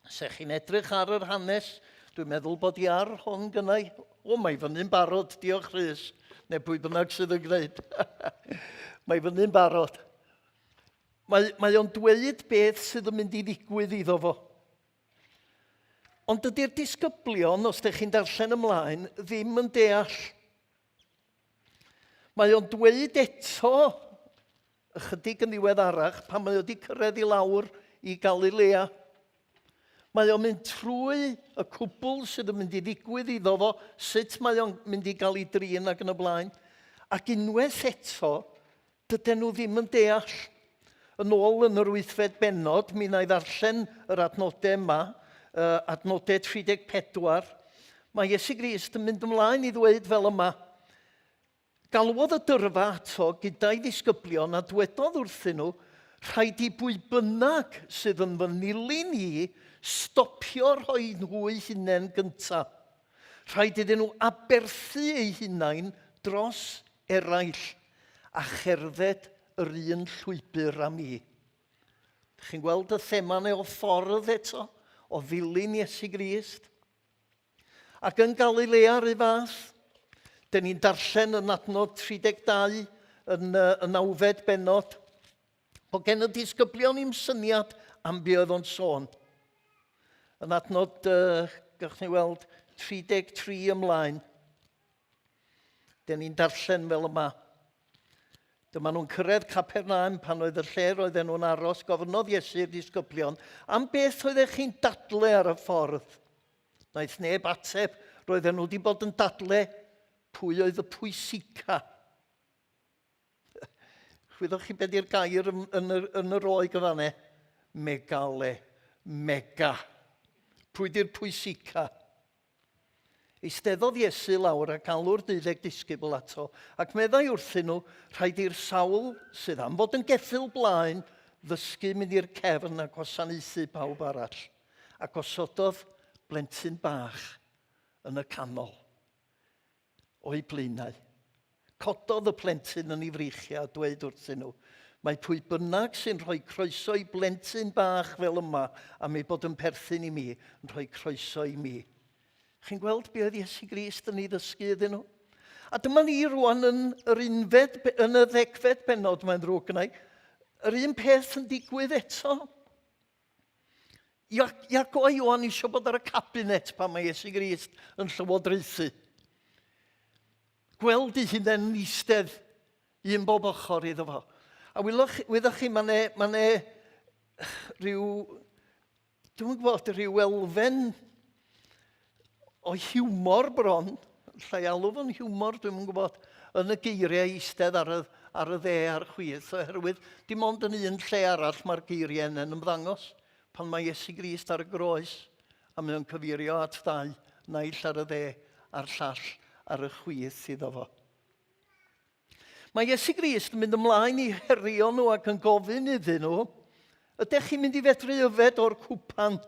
Se chi'n edrych ar yr hanes, dwi'n meddwl bod i ar hon gynnau. O, mae fyny'n barod, diolch Rhys, neu pwy bynnag sydd yn gwneud. mae fyny'n barod. Mae, mae o'n dweud beth sydd yn mynd i ddigwydd iddo fo. Ond dydy'r disgyblion, os ydych chi'n darllen ymlaen, ddim yn deall. Mae o'n dweud eto, ychydig yn ddiweddarach, pan mae o wedi cyrraedd i lawr i Galilea, mae o'n mynd trwy y cwbl sydd yn mynd i ddigwydd iddo fo, sut mae o'n mynd i gael ei drin ac yn y blaen. Ac unwaith eto, dydyn nhw ddim yn deall. Yn ôl yn yr wythfed bennod, mi wna i ddarllen yr adnodau yma, uh, adnodau 34. Mae Iesu Grist yn mynd ymlaen i ddweud fel yma, Galwodd y dyrfa ato gyda'i ddisgyblion a dwedodd wrthyn nhw, rhaid i bwy bynnag sydd yn fy nilyn i stopio rhoi nhw'u hunain gyntaf. Rhaid iddyn nhw aberthu eu hunain dros eraill a cherdded yr un llwybr â mi. Dych chi'n gweld y thema neu o ffordd eto o ddilyn Iesu Grist? Ac yn Galilea rhy fath, dyn ni'n darllen yn adnod 32 yn y nawfed bennod, bod gen y disgyblion i'm syniad am be oedd o'n sôn. Yn adnod, uh, gawch ni weld, 33 ymlaen. Dyn ni'n darllen fel yma. Dyma nhw'n cyrraedd Capernaum pan oedd y lle roedden nhw'n aros. Gofynnodd Iesu i'r disgyblion, am beth oeddech chi'n dadle ar y ffordd? Naeth neb ateb. Roedden nhw wedi bod yn dadle pwy oedd y pwysica. Chwyddoch chi beth yw'r gair yn, yn, yr, yn yr oeg y fanne? Megale. Mega. Pwy di'r pwysica? Eisteddodd Iesu lawr a galw'r deuddeg disgybl ato, ac meddai wrthyn nhw, Rhaid i'r sawl sydd am fod yn geffyl blaen ddysgu mynd i'r cefn a gwasanaethu pawb arall. A gosododd blentyn bach yn y canol o'i blaenau. Cododd y plentyn yn ei freichiau a dweud wrthyn nhw, Mae pwy bynnag sy'n rhoi croeso i blentyn bach fel yma am ei bod yn perthyn i mi, yn rhoi croeso i mi. Chi'n gweld be oedd Iesu Grist yn ei ddysgu iddyn nhw? A dyma ni rwan yn yr unfed, yn y ddegfed bennod, mae'n ddrwg gynnau, yr un peth yn digwydd eto. Iago a Ioan eisiau bod ar y cabinet pan mae Iesu Grist yn llywodraethu. Gweld ei hunain yn eistedd un bob ochr iddo fo. A wylwch, wyddoch chi, mae ne, ma ne rhyw, dwi'n gwybod, rhyw elfen o hiwmor bron, llai alw fo'n hiwmor, dwi'm yn gwybod, yn y geiriau eistedd ar y, ar y dde a'r chwith, oherwydd dim ond yn un lle arall mae'r geiriau yna'n ymddangos, pan mae Iesu Grist ar y groes, a mae o'n cyfeirio at ddau, naill ar y dde a'r llall ar y chwith iddo fo. Mae Iesu Grist yn mynd ymlaen i herio nhw ac yn gofyn iddyn nhw, ydych chi'n mynd i fedru yfed o'r cwpan?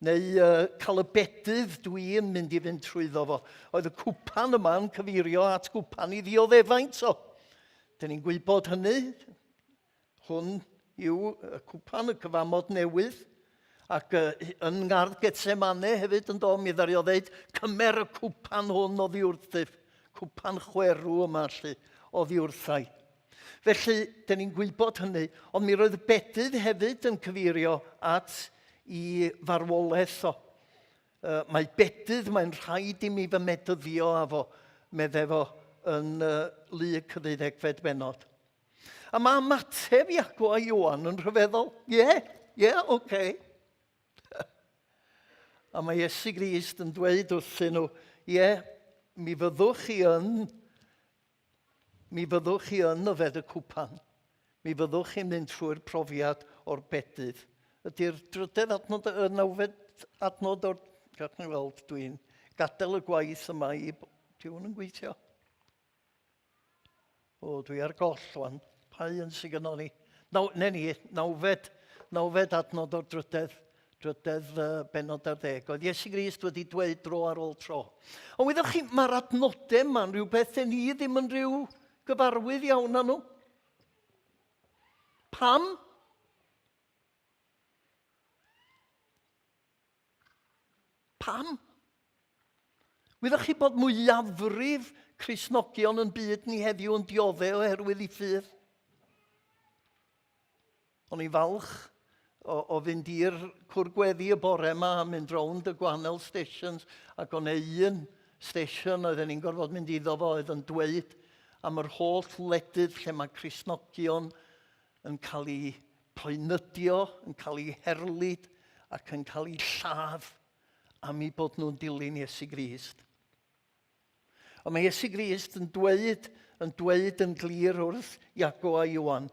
Neu uh, cael y bedydd dwi'n mynd i fynd trwyddo fo. Oedd y cwpan yma'n cyfeirio at gwpan i ddioddefaint o. Dyn ni'n gwybod hynny. Hwn yw y cwpan y cyfamod newydd, ac yn ngardd Getsemane hefyd yn do, mi ddaru o ddeud, cymer y cwpan hwn oddi wrthyf, cwpan chwerw yma lly, oddi wrthai. Felly, dyn ni'n gwybod hynny, ond mi roedd bedydd hefyd yn cyfeirio at i farwolaeth o. Uh, mae bedydd, mae'n rhaid i mi fy medyddio â fo, medde fo yn uh, Luc y ddeuddegfed bennod. A mae ymateb Iago a Ioan yn rhyfeddol. Ie, yeah, ie, yeah, oce. Okay. a mae Iesu Grist yn dweud wrthyn nhw, ie, yeah, mi fyddwch chi yn, mi fyddwch chi yn yfed y cwpan. Mi fyddwch chi'n mynd trwy'r profiad o'r bedydd. Ydy'r drydedd adnod, y nawfed adnod o'r... Gallwn ni weld, dwi'n gadael y gwaith yma i... Di hwn yn gweithio? O, dwi ar goll wan. Pa un sydd gynnon ni? Naw, ne ni, nawfed, nawfed adnod o'r drydedd, drydedd uh, benod ar ddeg. Oedd Iesu Grist wedi dweud dro ar ôl tro. Ond wyddoch chi, mae'r adnodau yma'n rhywbeth yn ni ddim yn rhyw gyfarwydd iawn â nhw. Pam? Pam? Wyddoch chi bod mwyafrif Cristnogion yn byd ni heddiw yn diodde oherwydd i ffydd? O'n i'n falch o, o fynd i'r cwr gweddi y bore yma a mynd rownd y gwahanol stations ac o'n e un station oedden ni'n gorfod mynd iddo fo oedd yn dweud am yr holl wledydd lle mae Cristnogion yn cael eu poenydio, yn cael eu herlid ac yn cael eu lladd am eu bod nhw'n dilyn Iesu Grist. Ond mae Iesu Grist yn dweud, yn dweud yn glir wrth Iago a Ioan,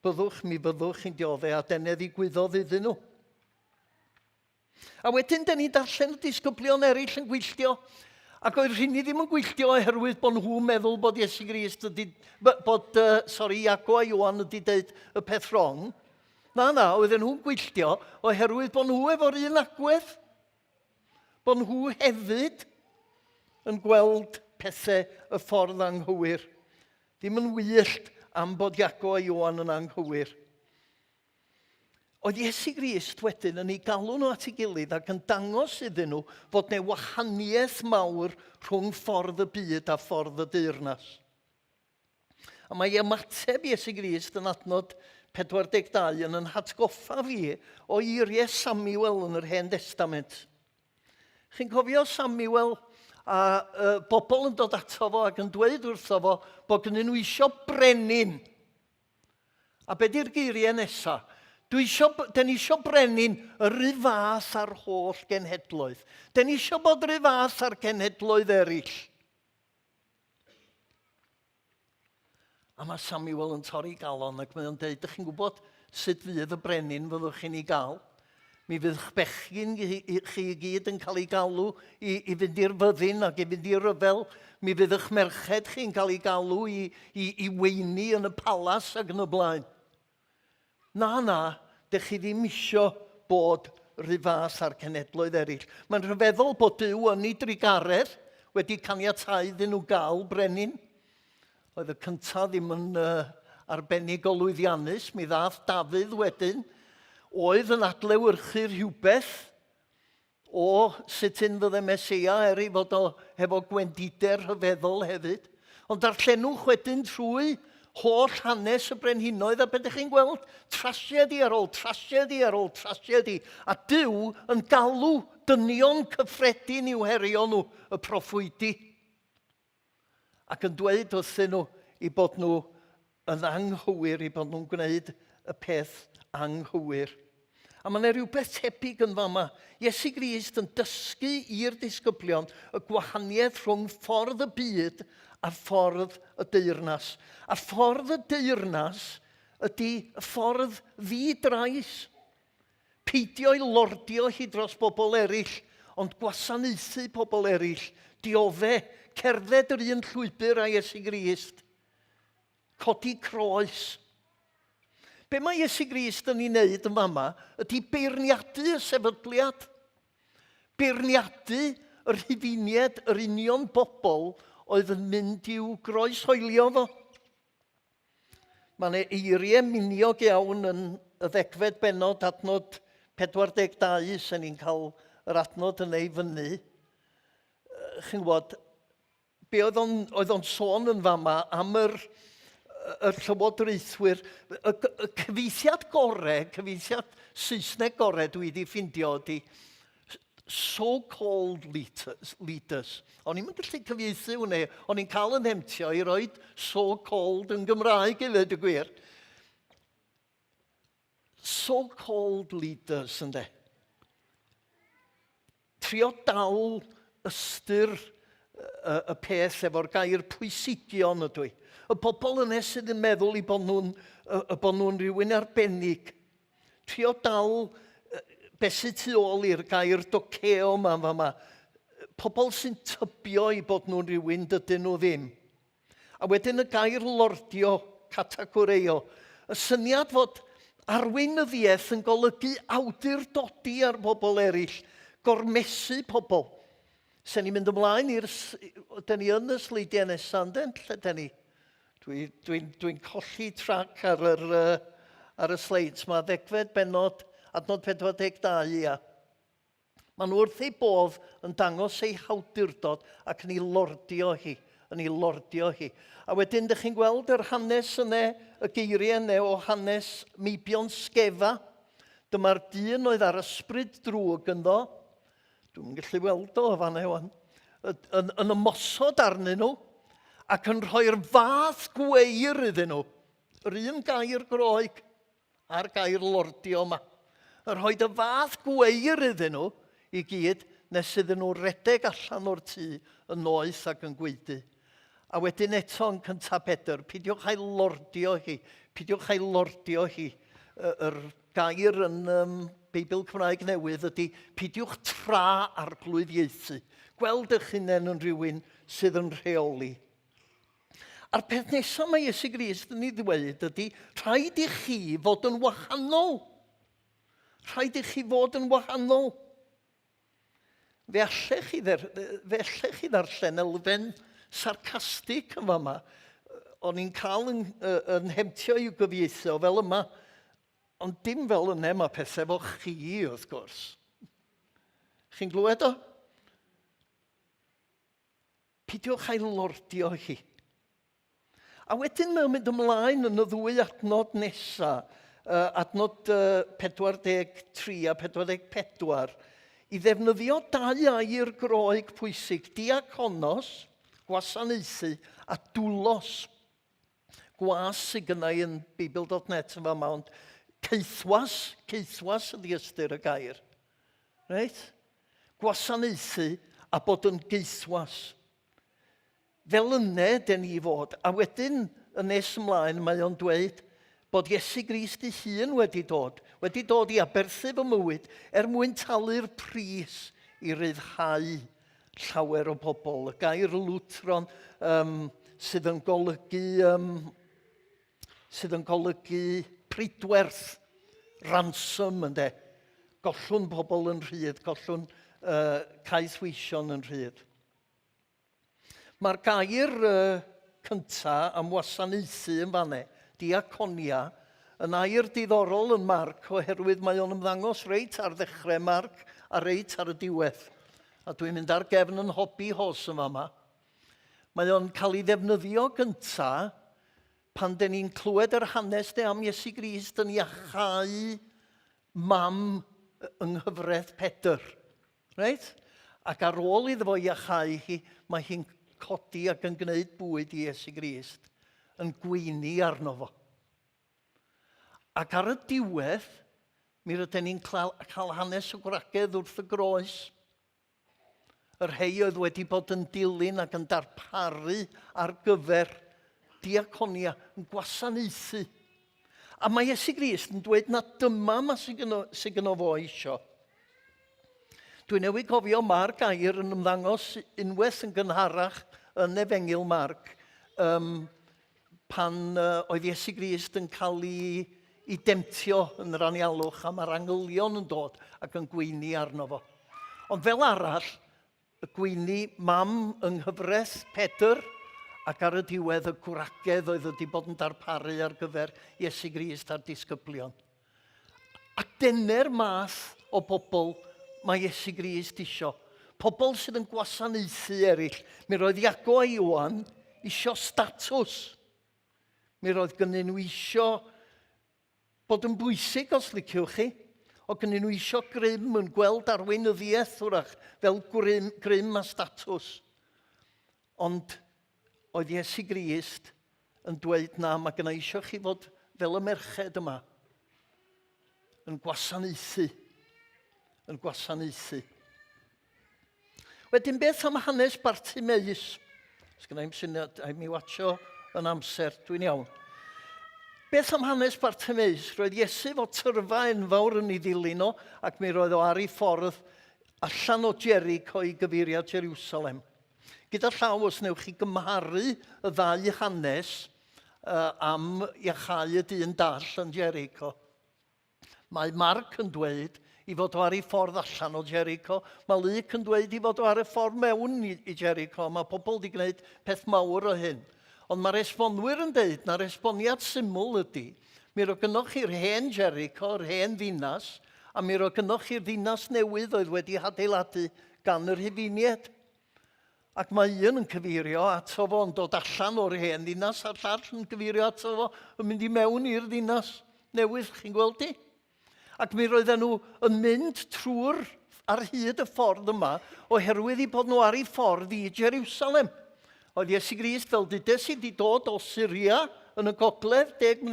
byddwch, mi fyddwch chi'n dioddef, a dyna ddigwyddodd iddyn nhw. A wedyn, dyn ni'n darllen y disgyblion eraill yn gwylltio. Ac oedd rhini ddim yn gwylltio oherwydd bod nhw'n meddwl bod Iesu Grist ydi, bod, uh, sorry, Iago a Ioan ydi deud y peth wrong. Na, na, oedden nhw'n gwylltio oherwydd bod nhw efo'r un agwedd. Bod nhw hefyd yn gweld pethau y ffordd anghywir. Ddim yn wyllt am bod Iago a Ioan yn anghywir. Oedd Iesu Grist wedyn yn eu galw nhw at ei gilydd ac yn dangos iddyn nhw fod 'ne wahaniaeth mawr rhwng ffordd y byd a ffordd y deyrnas. A mae ymateb Iesu Grist yn adnod 42 yn yn hatgoffa fi o eiriau Samuel yn yr Hen Destament. Chi'n cofio Samuel a uh, bobl yn dod ato fo ac yn dweud wrtho fo bod gynnyn nhw eisiau brenin. A be di'r geiriau nesa? Dwi isio, den ni isio brenin yr un fath â'r holl genhedloedd. Den ni isio bod yr un fath â'r genhedloedd eraill. A mae Samuel yn torri galon ac mae o'n dweud, dych chi'n gwybod sut fydd y brenin fyddwch chi'n ei gael? Mi fydd bechgyn chi i gyd yn cael ei galw i, i fynd i'r fyddin ac i fynd i ryfel. Mi fydd eich merched chi'n cael ei galw i, i, i weini yn y palas ac yn y blaen. Na, na, dych chi ddim isio bod rhy fath â'r cenedloedd eraill. Mae'n rhyfeddol bod Duw yn ei drugaredd wedi caniatáu iddyn nhw gael brenin. Oedd y cyntaf ddim yn uh, arbennig o lwyddiannus, mi ddath Dafydd wedyn, oedd yn adlewyrchu rhywbeth o sut un fydde Meseia, er ei fod o hefo gwendidau rhyfeddol hefyd. Ond darllenwch wedyn trwy holl hanes y brenhinoedd a beth ydych chi'n gweld? Trasiedi ar ôl trasiedi ar ôl trasiedi. A Duw yn galw dynion cyffredin i'w herio nhw, y proffwydi. Ac yn dweud wrthyn nhw i bod nhw yn anghywir, i bod nhw'n gwneud y peth anghywir. A mae yna rhywbeth tebyg yn fama. Iesu Grist yn dysgu i'r disgyblion y gwahaniaeth rhwng ffordd y byd a ffordd y deyrnas. A ffordd y deyrnas ydy y ffordd ddi-drais. Peidio i lordio hi dros bobl eraill, ond gwasanaethu pobl eraill, diodde, cerdded yr un llwybr â Iesu Grist, codi croes. Be mae Iesu Grist yn ei wneud yn fama ydy beirniadu y sefydliad. Beirniadu y rhufeiniaid, yr union bobl oedd yn mynd i'w groeshoelio fo. Mae yna eiriau miniog iawn yn y ddegfed bennod, adnod 42, sy'n ni'n cael yr adnod yn ei fyny. Chi'n gwybod, be oedd o'n, oedd o'n sôn yn fama am yr, y llywodraethwyr, y, y cyfieithiad gore, cyfieithiad Saesneg gore dwi wedi ffindio ydy so-called leaders. O'n i'n gallu cyfieithu hwnna, o'n i'n cael yn hemtio i roi so-called yn Gymraeg i ddweud y gwir. So-called leaders, ynddo. Trio dal ystyr y, y peth efo'r gair pwysigion ydw i. Y bobl yna sydd yn meddwl i bod nhw'n, y, y bod nhw'n rhywun arbennig. Trio dal beth sydd tu ôl i'r gair dokeo yma yn fama. Pobl sy'n tybio i bod nhw'n rhywun dydyn nhw ddim. A wedyn y gair lordio, katakureio. Y syniad fod arweinyddiaeth yn golygu awdurdodi ar bobl eraill, gormesu pobl. Sen ni'n mynd ymlaen i'r... Dyn ni yn y sleidiau nesaf, yndyn? Lle dyn ni? Dwi'n dwi, dwi, dwi colli trac ar, yr, uh, ar y sleids. Mae ddegfed benod, adnod 42, ia. Maen nhw wrth eu bodd yn dangos eu hawdurdod ac yn ei lordio hi, yn ei lordio hi. A wedyn, dych chi'n gweld yr hanes yna, y geiriau yna o hanes meibion Sgefa. Dyma'r dyn oedd ar ysbryd drwg ynddo. Dwi'n gallu weld o fan hyn. Yn, yn ymosod arnyn nhw ac yn rhoi'r fath gweir iddyn nhw. Yr un gair Groeg a'r gair lordio yma. Yn rhoi y fath gweir iddyn nhw i gyd nes iddyn nhw redeg allan o'r tŷ yn noeth ac yn gwaedu. A wedyn eto yn cyntaf Pedr, pidiwch a'i lordio hi, pidiwch a'i lordio hi. Yr gair yn um, Beibl Cymraeg Newydd ydy pidiwch tra arglwyddiaethu. Gweld eich hunain yn rhywun sydd yn rheoli. A'r peth nesaf mae Iesu Grist yn ei ddweud ydy rhaid i chi fod yn wahanol. Rhaid i chi fod yn wahanol. Fe allech chi, fe allech chi ddarllen elfen sarcastig yn fama. O'n i'n cael yn, yn hemtio i'w gyfieithu o fel yma, ond dim fel yna mae pethau efo chi, wrth gwrs. Chi'n glywed o? Pidiwch a'i lordio hi. A wedyn mae'n mynd ymlaen yn y ddwy adnod nesaf, uh, adnod uh, 43 a 44, i ddefnyddio dau air Groeg pwysig, diakonos, gwasanaethu, a doulos. Gwas sydd gynnau yn Beibl.net yn fama, ond caethwas, caethwas ydy ystyr y gair. Reit? Gwasanaethu a bod yn gaethwas. Fel yne den ni fod. A wedyn, yn nes ymlaen, mae o'n dweud bod Iesu Grist ei hun wedi dod, wedi dod i aberthu fy mywyd er mwyn talu'r pris i ryddhau llawer o bobl. Y gair lwtron um, sydd yn golygu, um, sydd yn golygu pridwerth, ransom, ynde. Gollwn pobl yn rhydd, gollwn uh, caethweision yn rhydd. Mae'r gair uh, cyntaf am wasanaethu yn fanne, diaconia, yn air diddorol yn Marc oherwydd mae o'n ymddangos reit ar ddechrau Marc a reit ar y diwedd. A dwi'n mynd ar gefn yn hobi hos yn fama. Mae o'n cael ei ddefnyddio gyntaf pan den ni'n clywed yr hanes de am Iesu Grist yn iachau mam yng nghyfraith Pedr. Reit? Ac ar ôl iddo fo iachau hi, mae hi'n codi ac yn gwneud bwyd i Iesu Grist, yn gweini arno fo. Ac ar y diwedd, mi rydyn ni'n cael hanes y gwragedd wrth y groes. Y rhai oedd wedi bod yn dilyn ac yn darparu ar gyfer diaconia, yn gwasanaethu. A mae Iesu Grist yn dweud na dyma ma sydd gyno, sy gyno fo isio. Dwi newydd cofio mae'r gair yn ymddangos unwaith yn gynharach yn Efengyl Marc, um, pan uh, oedd Iesu Grist yn cael ei, ei demtio yn yr anialwch a mae'r angylion yn dod ac yn gweini arno fo. Ond fel arall, y gweini mam yng nghyfres Pedr ac ar y diwedd y gwragedd oedd wedi bod yn darparu ar gyfer Iesu Grist a'r disgyblion. A dyna'r math o bobl mae Iesu Grist isio. Pobl sydd yn gwasanaethu eraill. Mi roedd Iago a Ioan isio statws. Mi roedd gynnyn nhw isio bod yn bwysig os liciwch chi. O gynnyn nhw isio grym yn gweld arweinyddiaeth wrach fel grym, grym a statws. Ond oedd Iesu Grist yn dweud na, mae gynna eisiau chi fod fel y merched yma, yn gwasanaethu, yn gwasanaethu. Wedyn beth am hanes Bartimeus? Os gynna i'm syniad, i'm i watcho yn amser, dwi'n iawn. Beth am hanes Bartimeus? Roedd Iesu fo tyrfa enfawr yn ei ddilyn o, ac mi roedd o ar ei ffordd allan o Jericho i gyfeiriad Jerusalem. Gyda llaw, os wnewch chi gymharu y ddau hanes uh, am iachau y dyn dall yn Jericho, mae Mark yn dweud i fod o ar ei ffordd allan o Jericho. Mae Luke yn dweud i fod o ar y ffordd mewn i, i Jericho. Mae pobl wedi gwneud peth mawr o hyn. Ond mae'r esbonwyr yn dweud na'r esboniad syml ydy, mi ro gynnoch chi'r hen Jericho, yr hen ddinas, a mi ro gynnoch chi'r ddinas newydd oedd wedi hadeiladu gan y Rhufeiniaid. Ac mae un yn cyfeirio ato fo yn dod allan o'r hen ddinas a'r llall yn cyfeirio ato fo yn mynd i mewn i'r ddinas newydd, chi'n gweld di? Ac mi roedden nhw yn mynd trwy'r ar hyd y ffordd yma oherwydd eu bod nhw ar eu ffordd i Jerusalem. Oedd Iesu Grist, fel dudes i, wedi dod o Syria yn y gogledd, deg,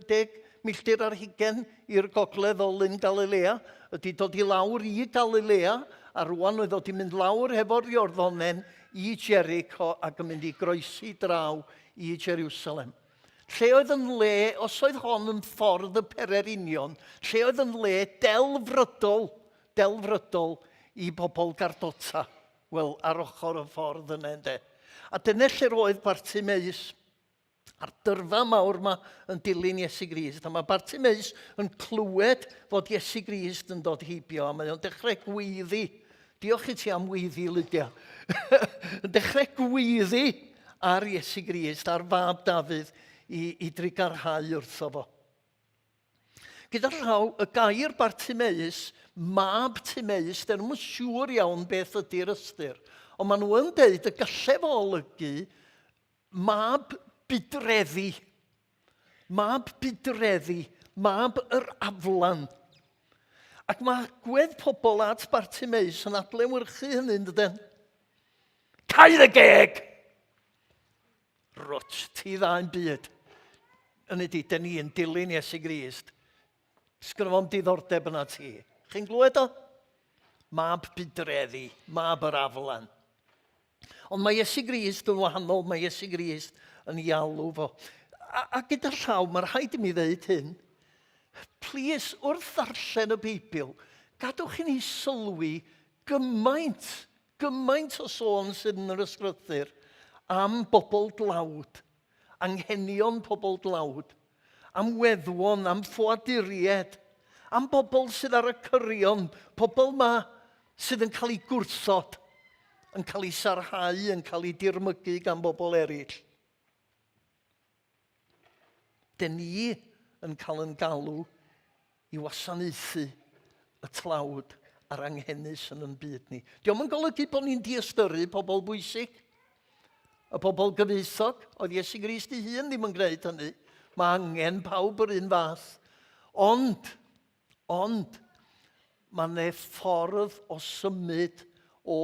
deg milltir ar hugen i'r gogledd o Lyn Galilea, wedi dod i lawr i Galilea, a rwan oedd wedi mynd lawr hefo'r Iorddonen i Jericho ac yn mynd i groesi draw i Jerusalem. Lle oedd yn le, os oedd hon yn ffordd y pererinion, lle oedd yn le delfrydol, delfrydol i bobl gardota. Wel, ar ochr y ffordd yna, ynde. A dyna lle'r oedd Bartimeus. A'r dyrfa mawr yma yn dilyn Iesu Grist. A mae Bartimeus yn clywed fod Iesu Grist yn dod heibio, a mae o'n dechrau gweiddi. Diolch i ti am weiddi, Lydia. yn dechrau gweiddi ar Iesu Grist, ar fab Dafydd, i, i drugarhau wrtho fo. Gyda llaw, y gair Bartimeus, mab Timeus, dyn nhw'n siŵr iawn beth ydy'r ystyr. Ond maen nhw yn deud y gallai fo olygu mab budreddi. Mab budreddi, mab yr aflan. Ac mae agwedd pobl at Bartimeus yn adlewyrchu hynny, yn dydyn? Cau y geg! Rwt, ti dda'n byd. Yn ydy, dyn ni yn dilyn Iesu Grist. Sgynno fo'm diddordeb yna ti. Chi'n glywed o? Mab budreddi, mab yr aflan. Ond mae Iesu Grist yn wahanol, mae Iesu Grist yn ei alw fo. A, a gyda llaw, mae rhaid i mi ddeud hyn. Plis, wrth ddarllen y Beibl, gadwch i ni sylwi gymaint Gymaint o sôn sydd yn yr Ysgrythur am bobl dlawd, anghenion pobl dlawd, am weddwon, am ffoaduriaid, Am bobl sydd ar y cyrion, pobl ma sydd yn cael eu gwrthod, yn cael eu sarhau, yn cael eu dirmygu gan bobl eraill. Dyn ni yn cael yn galw i wasanaethu y tlawd a'r anghenus yn yn byd ni. Dio'm yn golygu bod ni'n diystyru pobl bwysig, y pobl gyfoethog. Oedd Iesu Grist ei hun ddim yn gwneud hynny. Mae angen pawb yr un fath. Ond, ond, mae yna ffordd o symud o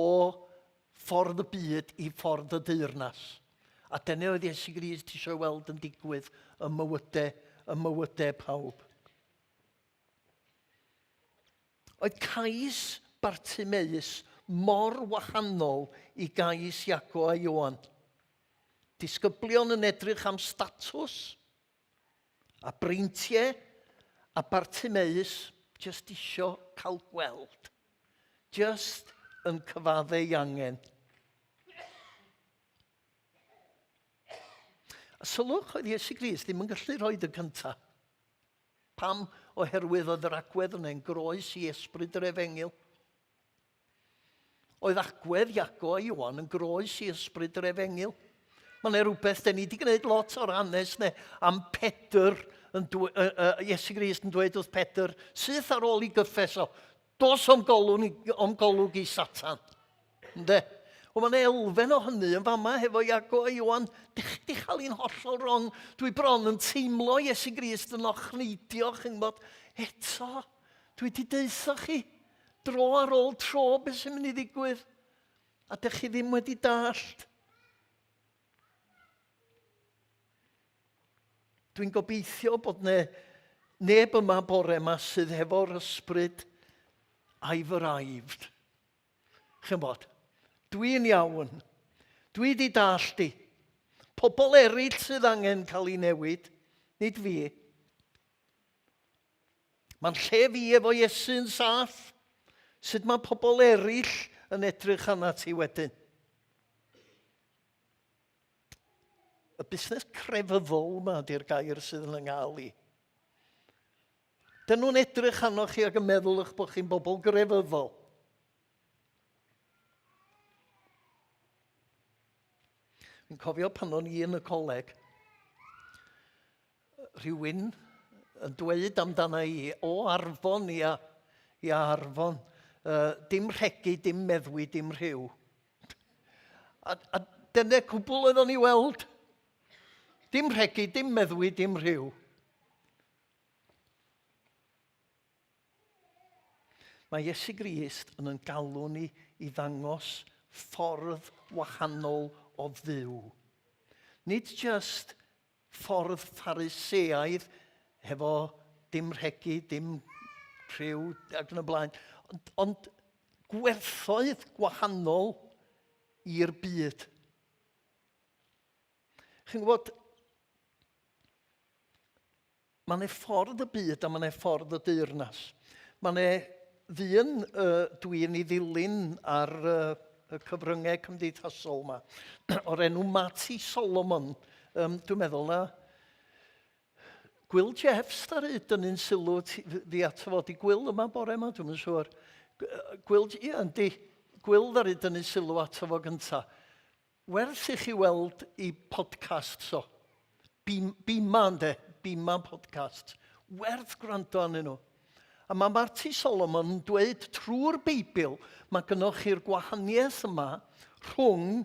ffordd y byd i ffordd y deyrnas. A dyna oedd Iesu Grist eisiau weld yn digwydd ym mywydau, ym mywydau pawb. Oedd cais Bartimeus mor wahanol i gais Iago a Ioan. Disgyblion yn edrych am statws a breintiau a Bartimeus jyst isio cael gweld. Jyst yn cyfadde ei angen. A sylwch, oedd Iesu Grist ddim yn gallu rhoi y cyntaf. Pam? Oherwydd oedd yr agwedd yna'n groes i ysbryd yr efengyl. Oedd agwedd Iago a Ioan yn groes i ysbryd yr efengyl. Mae yna rhywbeth, da ni wedi gwneud lot o'r hanes ne, am Pedr, yn dwe, Iesu Grist yn dweud wrth Pedr, syth ar ôl i gyffes o, dos o'm golwg, o'm golwg i Satan. Ynde? Wel, mae'n elfen o hynny yn fama hefo Iago a Ioan. Dych chi wedi cael un hollol wrong. Dwi bron yn teimlo Iesu Grist yn ochneidio, chi'n gwybod. Eto, dwi wedi deutha chi dro ar ôl tro beth sy'n mynd i ddigwydd. A dych chi ddim wedi dallt. Dwi'n gobeithio bod ne, neb yma bore yma sydd hefo'r ysbryd I've arrived. Chymod, dwi'n iawn. Dwi di dallt i. Pobl eraill sydd angen cael ei newid, nid fi. Mae'n lle fi efo Iesu'n saff. Sut mae pobl eraill yn edrych arna ti wedyn? Y busnes crefyddol yma di'r gair sydd yn yng i. Dyn nhw'n edrych arnoch chi ac yn meddwl eich bod chi'n bobl grefyddol. Fi'n cofio pan o'n i yn y coleg, rhywun yn dweud amdana i, o Arfon, ia, ia Arfon, uh, dim rhegi, dim meddwi, dim rhyw. A, a dyna cwbl oedd o'n i weld. Dim rhegi, dim meddwi, dim rhyw. Mae Iesu Grist yn yn galw ni i ddangos ffordd wahanol o fyw. Nid just ffordd Phariseaidd hefo dim rhegi, dim rhyw ac yn y blaen, ond, ond gwerthoedd gwahanol i'r byd. Chi'n gwybod, Mae 'na ffordd y byd a mae 'na ffordd y deyrnas. Mae 'na ddyn uh, dwi'n ei ddilyn ar uh, y cyfryngau cymdeithasol yma, o'r enw Marty Solomon. Um, dwi'n meddwl na Gwil Jeffs ddaru dynnu'n sylw fi ato fo. Di Gwil yma bore yma, dwi'n yn siŵr. Gwil, ie, yndi. Gwil ddaru dynnu sylw ato fo gynta. Werth i chi weld i podcasts o. Bima, ynde? Bima podcasts. Werth gwrando arnyn nhw. A mae Marty Solomon yn dweud trwy'r Beibl, mae gynnwch chi'r gwahaniaeth yma rhwng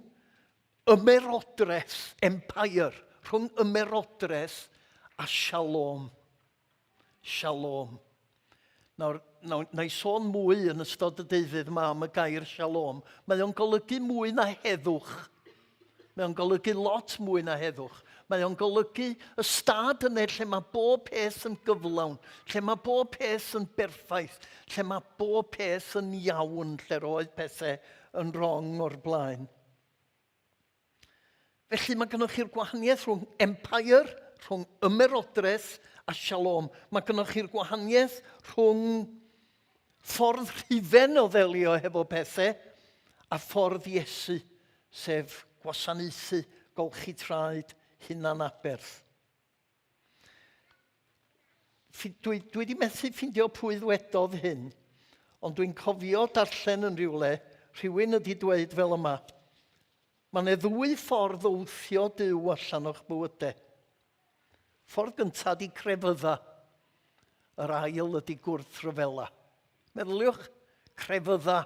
ymerodraeth, empire, rhwng ymerodraeth a shalom. Shalom. Nawr, nawr, na i sôn mwy yn ystod y deuddydd yma am y gair shalom. Mae o'n golygu mwy na heddwch. Mae o'n golygu lot mwy na heddwch. Mae o'n golygu y stad yna lle mae bob peth yn gyflawn, lle mae bob peth yn berffaith, lle mae bob peth yn iawn, lle roedd pethau yn wrong o'r blaen. Felly mae gennych chi'r gwahaniaeth rhwng empire, rhwng ymerodraeth a shalom. Mae gennych chi'r gwahaniaeth rhwng ffordd rhufen o ddelio hefo pethau a ffordd Iesu, sef gwasanaethu, golchi traed, hunan aberth. Dwi, dwi wedi methu ffindio pwy ddwedodd hyn, ond dwi'n cofio darllen yn rhywle, rhywun ydi dweud fel yma. Mae yna ddwy ffordd o wthio Duw allan o'ch bywydau. Ffordd gyntaf ydi crefydda. Yr ail ydi gwrthryfela. Meddyliwch, crefydda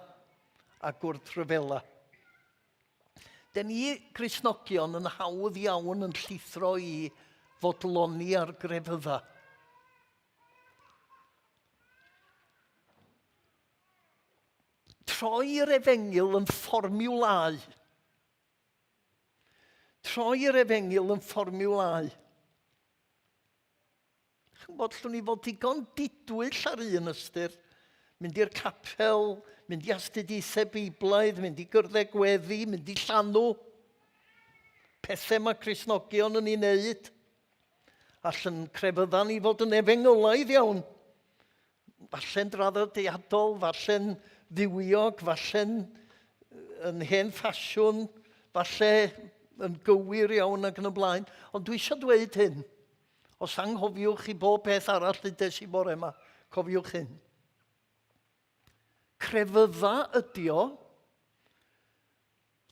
a gwrthryfela. Den ni Gristnogion yn hawdd iawn yn llithro i fodloni ar grefydda. Troi'r efengyl yn fformiwlau. Troi'r efengyl yn fformiwlau. Chi'n gwybod, llwn ni fod digon didwyll ar un ystyr. Mynd i'r capel, mynd i astudiaethau Beiblaidd, mynd i gyrddau gweddi, mynd i llanw. Pethau mae Cristnogion yn ei wneud. Allan crefydda ni fod yn efengylaidd iawn. Falle'n draddodiadol, falle'n ddiwiog, falle'n yn hen ffasiwn, falle yn gywir iawn ac yn y blaen. Ond dwi eisiau dweud hyn. Os anghofiwch chi bob peth arall ddudes i bore yma, cofiwch hyn. Crefydda ydi o,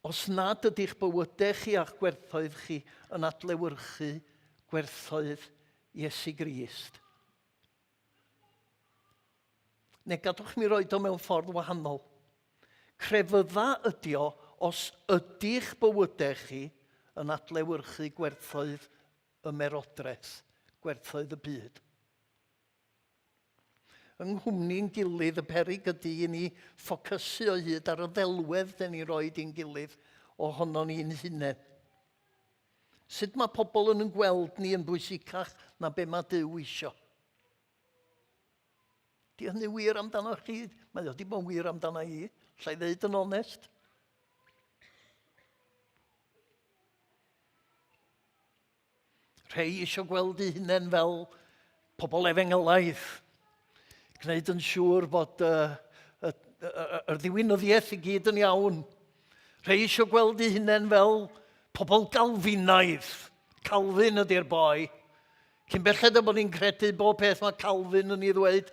os nad ydych bywydau chi a'ch gwerthoedd chi yn adlewyrchu gwerthoedd Iesu Grist. Neu gadwch mi roed o mewn ffordd wahanol. Crefydda ydi o os ydych bywydau chi yn adlewyrchu gwerthoedd ymerodraeth, gwerthoedd y byd. Yng nghwmni'n gilydd, y peryg ydy i ni ffocysu o hyd ar y ddelwedd dyn ni'n rhoi i'n gilydd ohonon ni'n hunain. Sut mae pobl yn yn gweld ni yn bwysicach na be mae Duw isio? Di hynny wir amdano chi? Mae o di bod yn wir amdano i, llai ddeud yn onest. Rhei eisiau gweld eu hunain fel pobl efengylaidd, gwneud yn siŵr bod uh, y, y, y, yr ddiwinyddiaeth i gyd yn iawn. Rhei eisiau gweld eu hunain fel pobl galfinaidd. Calvin ydy'r boi. Cyn belled y bod ni'n credu bob peth mae Calvin yn ei ddweud,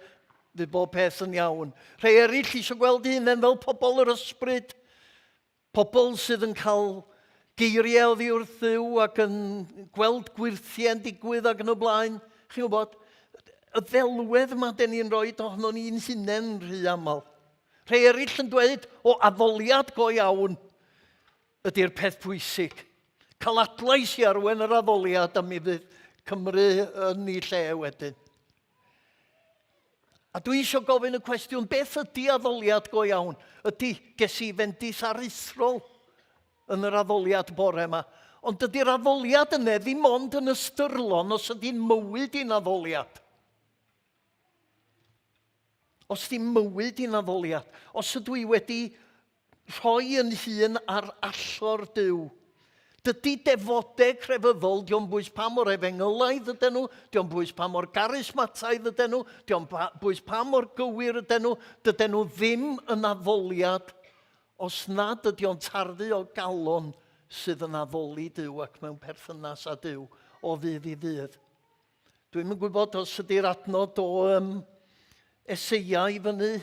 fydd bob peth yn iawn. Rhei eraill eisiau gweld eu hunain fel pobl yr ysbryd. Pobl sydd yn cael geiriau oddi wrth Dduw ac yn gweld gwyrthiau'n digwydd ac yn y blaen. Chi'n gwybod, y ddelwedd yma den ni'n rhoi ohono ni'n hunain rhy aml. Rhai eraill yn dweud, o addoliad go iawn ydy'r peth pwysig. Cael adlais i arwen yr addoliad a mi fydd Cymru yn ei lle wedyn. A dwi eisiau gofyn y cwestiwn, beth ydy addoliad go iawn? Ydy, ges i fendith aruthrol yn yr addoliad bore yma. Ond dydy'r addoliad yna ddim ond yn ystyrlon os ydy'n mywyd i'n addoliad. Os ddim mywyd i'n addoliad. Os ydw i wedi rhoi yn hun ar allor Duw. Dydy defodau crefyddol, dio'm bwys pa mor efengylaidd ydyn nhw, dio'm bwys pa mor garismataidd ydyn nhw, dio'm bwys pa mor gywir ydyn nhw, dydyn nhw ddim yn addoliad os nad ydy o'n tarddu o galon sydd yn addoli Duw ac mewn perthynas â Duw o ddydd i ddydd. Dwi'm yn gwybod os ydy'r adnod o um, Eseia i fyny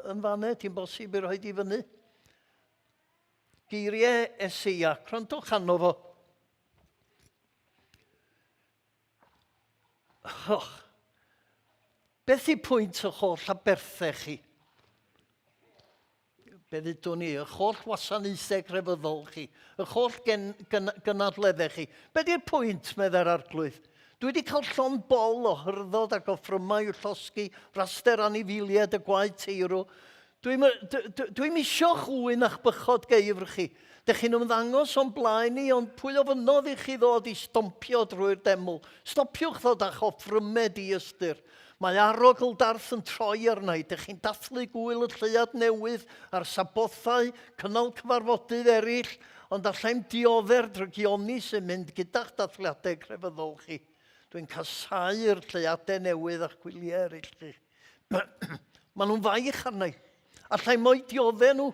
yn fanne, ti'n bosib i roed i fyny. Geiriau Eseia, crandwch arno fo. Och. Beth yw pwynt o'ch holl aberthau chi? Be ddudwn ni, eich holl wasanaethau crefyddol chi, eich holl gen, gyn, gynadleddau chi. Be di'r pwynt, meddai'r arglwydd? Dwi wedi cael llond bol o hyrddod ac offrymau i'w llosgi, raster anifeiliaid a gwaed teirw. Dwi'n dwi, dwi isio chwyn a'ch bychod geifr chi. Dych chi'n ymddangos o'n blaen i, ond pwy ofynnodd i chi ddod i stompio drwy'r deml? Stopiwch ddod â'ch offrymau di-ystyr. Mae arogl darth yn troi arna i. Dych chi'n dathlu gŵyl y Lleuad Newydd a'r Sabothau, cynnal cyfarfodydd eraill, ond alla i'm diodde'r drygioni sy'n mynd gyda'ch dathliadau crefyddol chi. Dwi'n casáu'r lleuadau newydd a'ch gwyliau eraill chi. Maen nhw'n faich arna i. Alla i'm mo'u diodde nhw.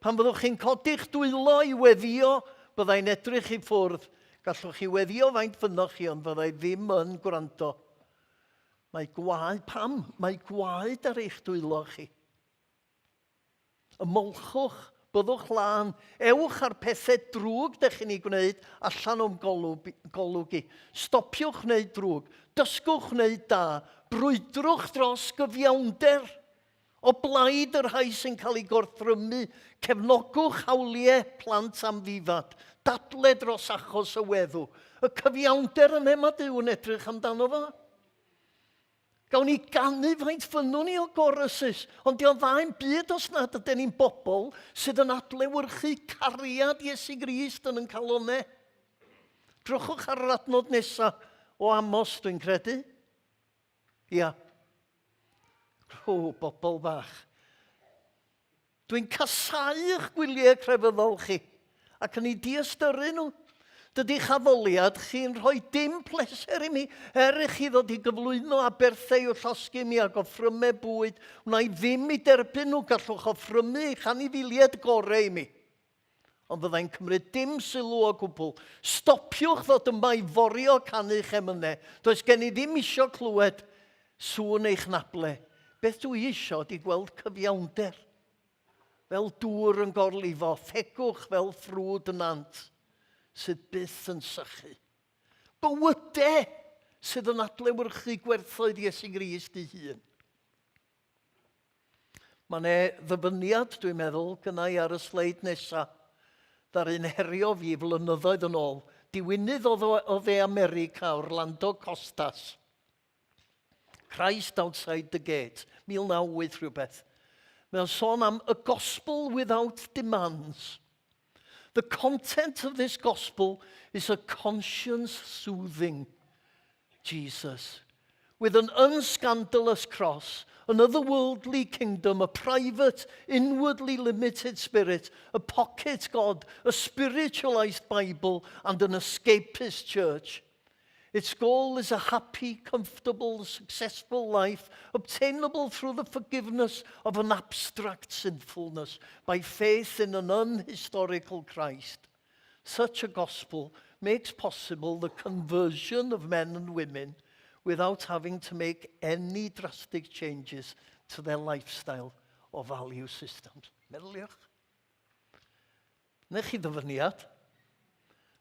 Pan fyddwch chi'n codi'ch dwylo i weddïo, byddai'n edrych i ffwrdd. Gallwch chi weddïo faint fynnoch chi, ond fyddai ddim yn gwrando. Mae gwaed, pam? Mae gwaed ar eich dwylo chi. Ymolchwch, byddwch lân, ewch â'r pethau drwg dych chi'n ei gwneud allan o'm golwg, golwg i. Stopiwch wneud drwg, dysgwch wneud da, brwydrwch dros gyfiawnder. O blaid y rhai sy'n cael eu gorthrymu, cefnogwch hawliau plant amddifad, dadle dros achos y weddw. Y cyfiawnder yna mae Duw yn edrych amdano fo. Gawn ni ganu faint fynnwn ni o choruses, ond dio'n dda i'm byd os nad ydyn ni'n bobl sydd yn adlewyrchu cariad Iesu Grist yn yn calonau. Drychwch ar yr adnod nesaf o Amos, dwi'n credu. Ia. O, bobl fach. Dwi'n casáu eich gwyliau crefyddol chi ac yn eu diystyru nhw. Dydy'ch addoliad chi'n rhoi dim pleser i mi, er i chi ddod i gyflwyno aberthau i'w llosgi mi ac offrymau bwyd, wna i ddim i derbyn nhw, gallwch offrymu eich anifeiliaid gorau i mi. Ond fyddai'n cymryd dim sylw o gwbl. Stopiwch ddod yma i forio canu'ch emynau. Does gen i ddim isio clywed Sŵn eich nable. Beth dw i isio ydy gweld cyfiawnder. Fel dŵr yn gorlifo, thegwch fel ffrwd y nant sydd byth yn sychu. Bywyde sydd yn adlewyrchu gwerthoedd Iesu Grist ei hun. Mae 'ne ddyfyniad, dwi'n meddwl, gynna i ar y sleid nesa, ddaru'n herio fi flynyddoedd yn ôl. Diwinydd o, o Dde America, Orlando Costas. Christ Outside the Gate, 1908 rhywbeth. Mae o'n sôn am a gospel without demands. The content of this gospel is a conscience-soothing Jesus with an unscandalous cross, an otherworldly kingdom, a private, inwardly limited spirit, a pocket God, a spiritualized Bible, and an escapist church. Its goal is a happy, comfortable, successful life obtainable through the forgiveness of an abstract sinfulness by faith in an unhistorical Christ. Such a gospel makes possible the conversion of men and women without having to make any drastic changes to their lifestyle or value systems. Meddyliwch. Neu chi ddyfyniad.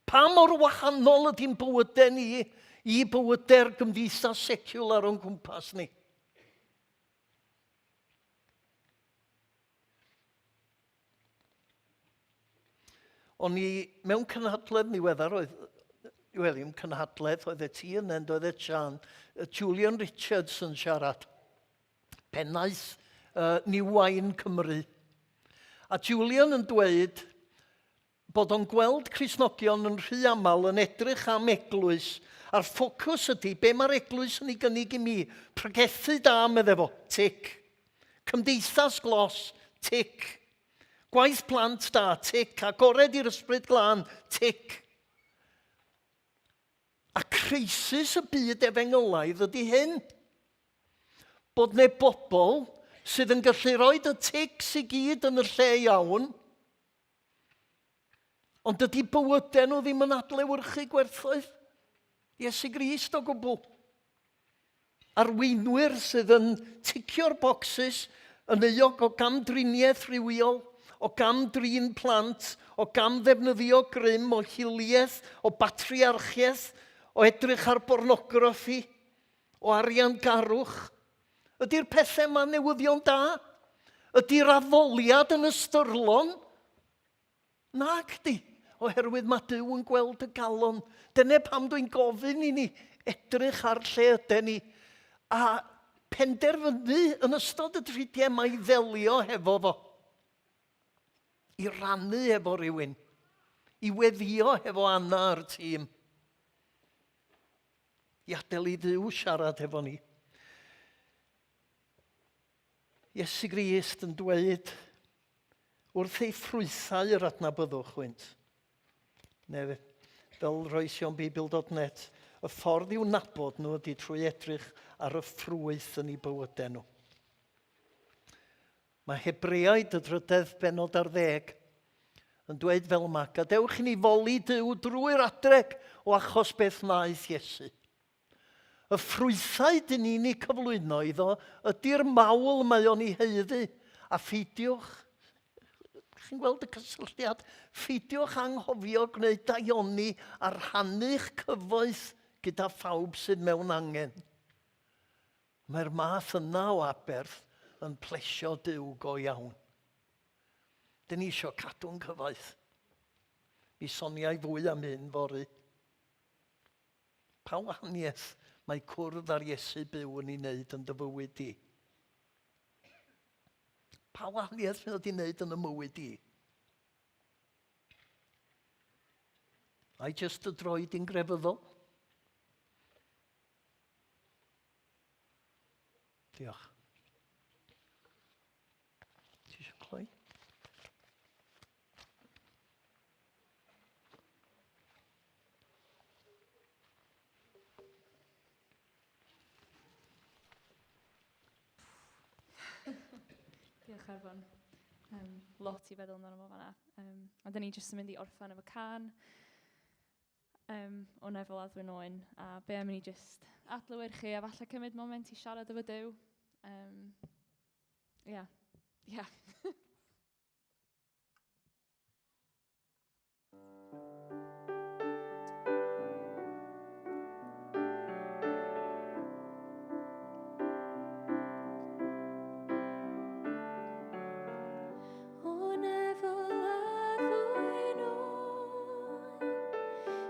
Pa mor wahanol ydy'n bywydau ni i bywydau'r gymdeithas seciwlar o'n cwmpas ni? O'n i mewn cynhadledd niweddar oedd, wel ddim cynhadledd, oedd e ti yna, oedd e Sian, Julian Richards yn siarad. pennaeth uh, New Wine Cymru. A Julian yn dweud bod o'n gweld Cristnogion yn rhy aml yn edrych am eglwys, a'r ffocws ydy be mae'r eglwys yn ei gynnig i mi. Pregethu da, medde fo, tic. Cymdeithas glos, tic. Gwaith plant da, tic. Agored i'r ysbryd glân, tic. A creisis y byd efengylaidd ydy hyn. Bod ne bobl sydd yn gallu rhoi y tics i gyd yn y lle iawn, ond dydy bywydau nhw ddim yn adlewyrchu gwerthoedd Iesu Grist o gwbl. Arweinwyr sydd yn ticio'r bocsys yn euog o gamdriniaeth rhywiol, o gam-drin plant, o gam-ddefnyddio grym, o hiliaeth, o batriarchiaeth, o edrych ar bornograffi, o ariangarwch. Ydy'r pethau yma'n newyddion da? Ydy'r addoliad yn ystyrlon? Nag 'di, oherwydd mae Duw yn gweld y galon. Dyna pam dwi'n gofyn i ni edrych ar lle yden ni a penderfynu yn ystod y tridiau yma i ddelio hefo fo. I rannu efo rhywun. I weddio hefo Anna a'r tîm. I adael i Dduw siarad hefo ni. Iesu Grist yn dweud wrth ei ffrwythau yr adnabyddwch hwynt. Neu fel roesionbeibl.net, y ffordd i'w nabod nhw ydy trwy edrych ar y ffrwyth yn eu bywydau nhw. Mae Hebreaid y drydedd benod ar ddeg yn dweud fel yma, gadewch i ni foli Duw drwy'r adreg o achos beth wnaeth Iesu. Y ffrwythau dyn ni'n eu cyflwyno iddo ydy'r mawl mae o'n ei haeddu. A pheidiwch, chi'n gweld y cysylltiad? Pheidiwch anghofio gwneud daioni a rhannu'ch cyfoeth gyda phawb sydd mewn angen. Mae'r math yna o aberth yn plesio Duw go iawn. Dyn ni eisiau cadw'n cyfoeth. Mi soniai fwy am hyn fory. Pa wahaniaeth mae cwrdd â'r Iesu byw yn ei wneud yn dy fywyd di? Pa wahaniaeth mae o wedi wneud yn y mywyd di? Ai jyst y droed i'n grefyddol? Diolch. Ti eisiau cloi? Diolch Arfon. Um, lot i feddwl amdano fo fanna. Um, a dyn ni jyst yn mynd i orffan efo can um, o Nefel Addwyn Oen. A be am i ni jyst adlewyrchu a falle cymryd moment i siarad efo Duw. Um, yeah. Yeah.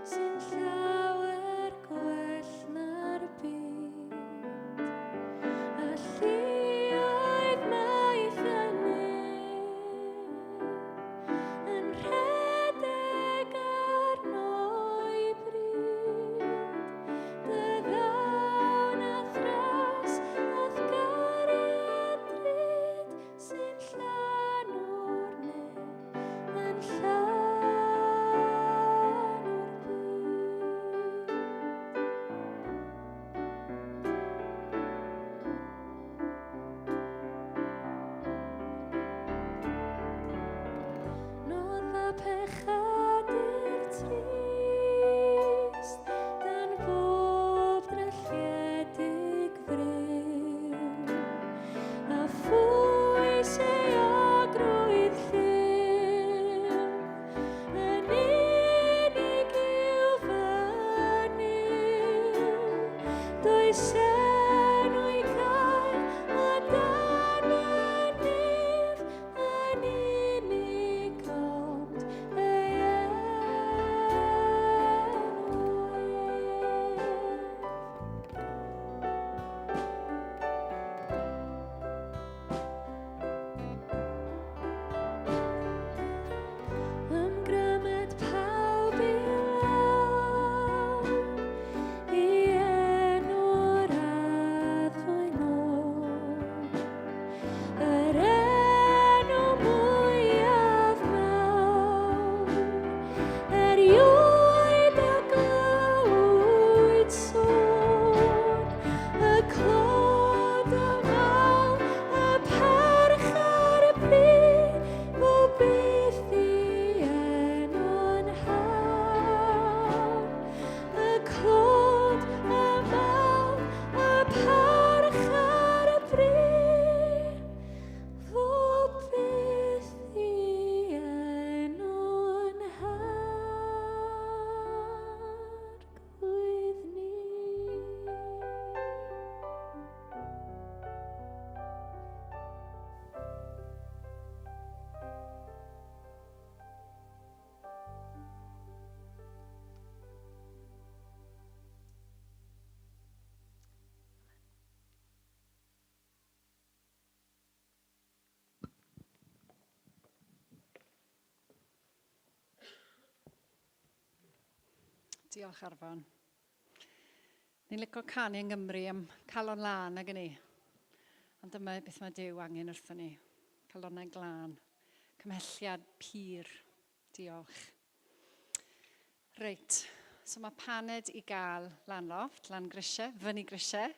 Sy'n llawer gwell na'r byd A lluoedd maith y nef Yn rhedeg arno'i bryd Dy ddawn a'th ras a'th gariad drud Sy'n llanw'r nef yn llanw'r byd. Noddfa pechadur trist, dan bob drylliedig friw. A phwy seiogrwydd lliw, yn unig yw fy Nuw. Does enw i gael o dan y nef, yn unig ond ei enw ef. Ymgrymed pawb i lawr i enw'r addfwyn-ôl. Yr enw mwyaf mawr erioed a glywyd sôn. Y clod y mawl, y parch a'r bri, fo byth i enw'n hawdd. Y clod, y mawl, y parch a'r bri, fo byth i enw'n harglwydd ni. Diolch Arfon. Ni'n licio canu yng Nghymru am calon lân ag ni. Ond dyma beth mae Duw angen wrthon ni. Calonnau glân. Cymhelliad pur. Diolch. Reit, so mae paned i gael lan lofft, lan grisiau, fyny grisiau.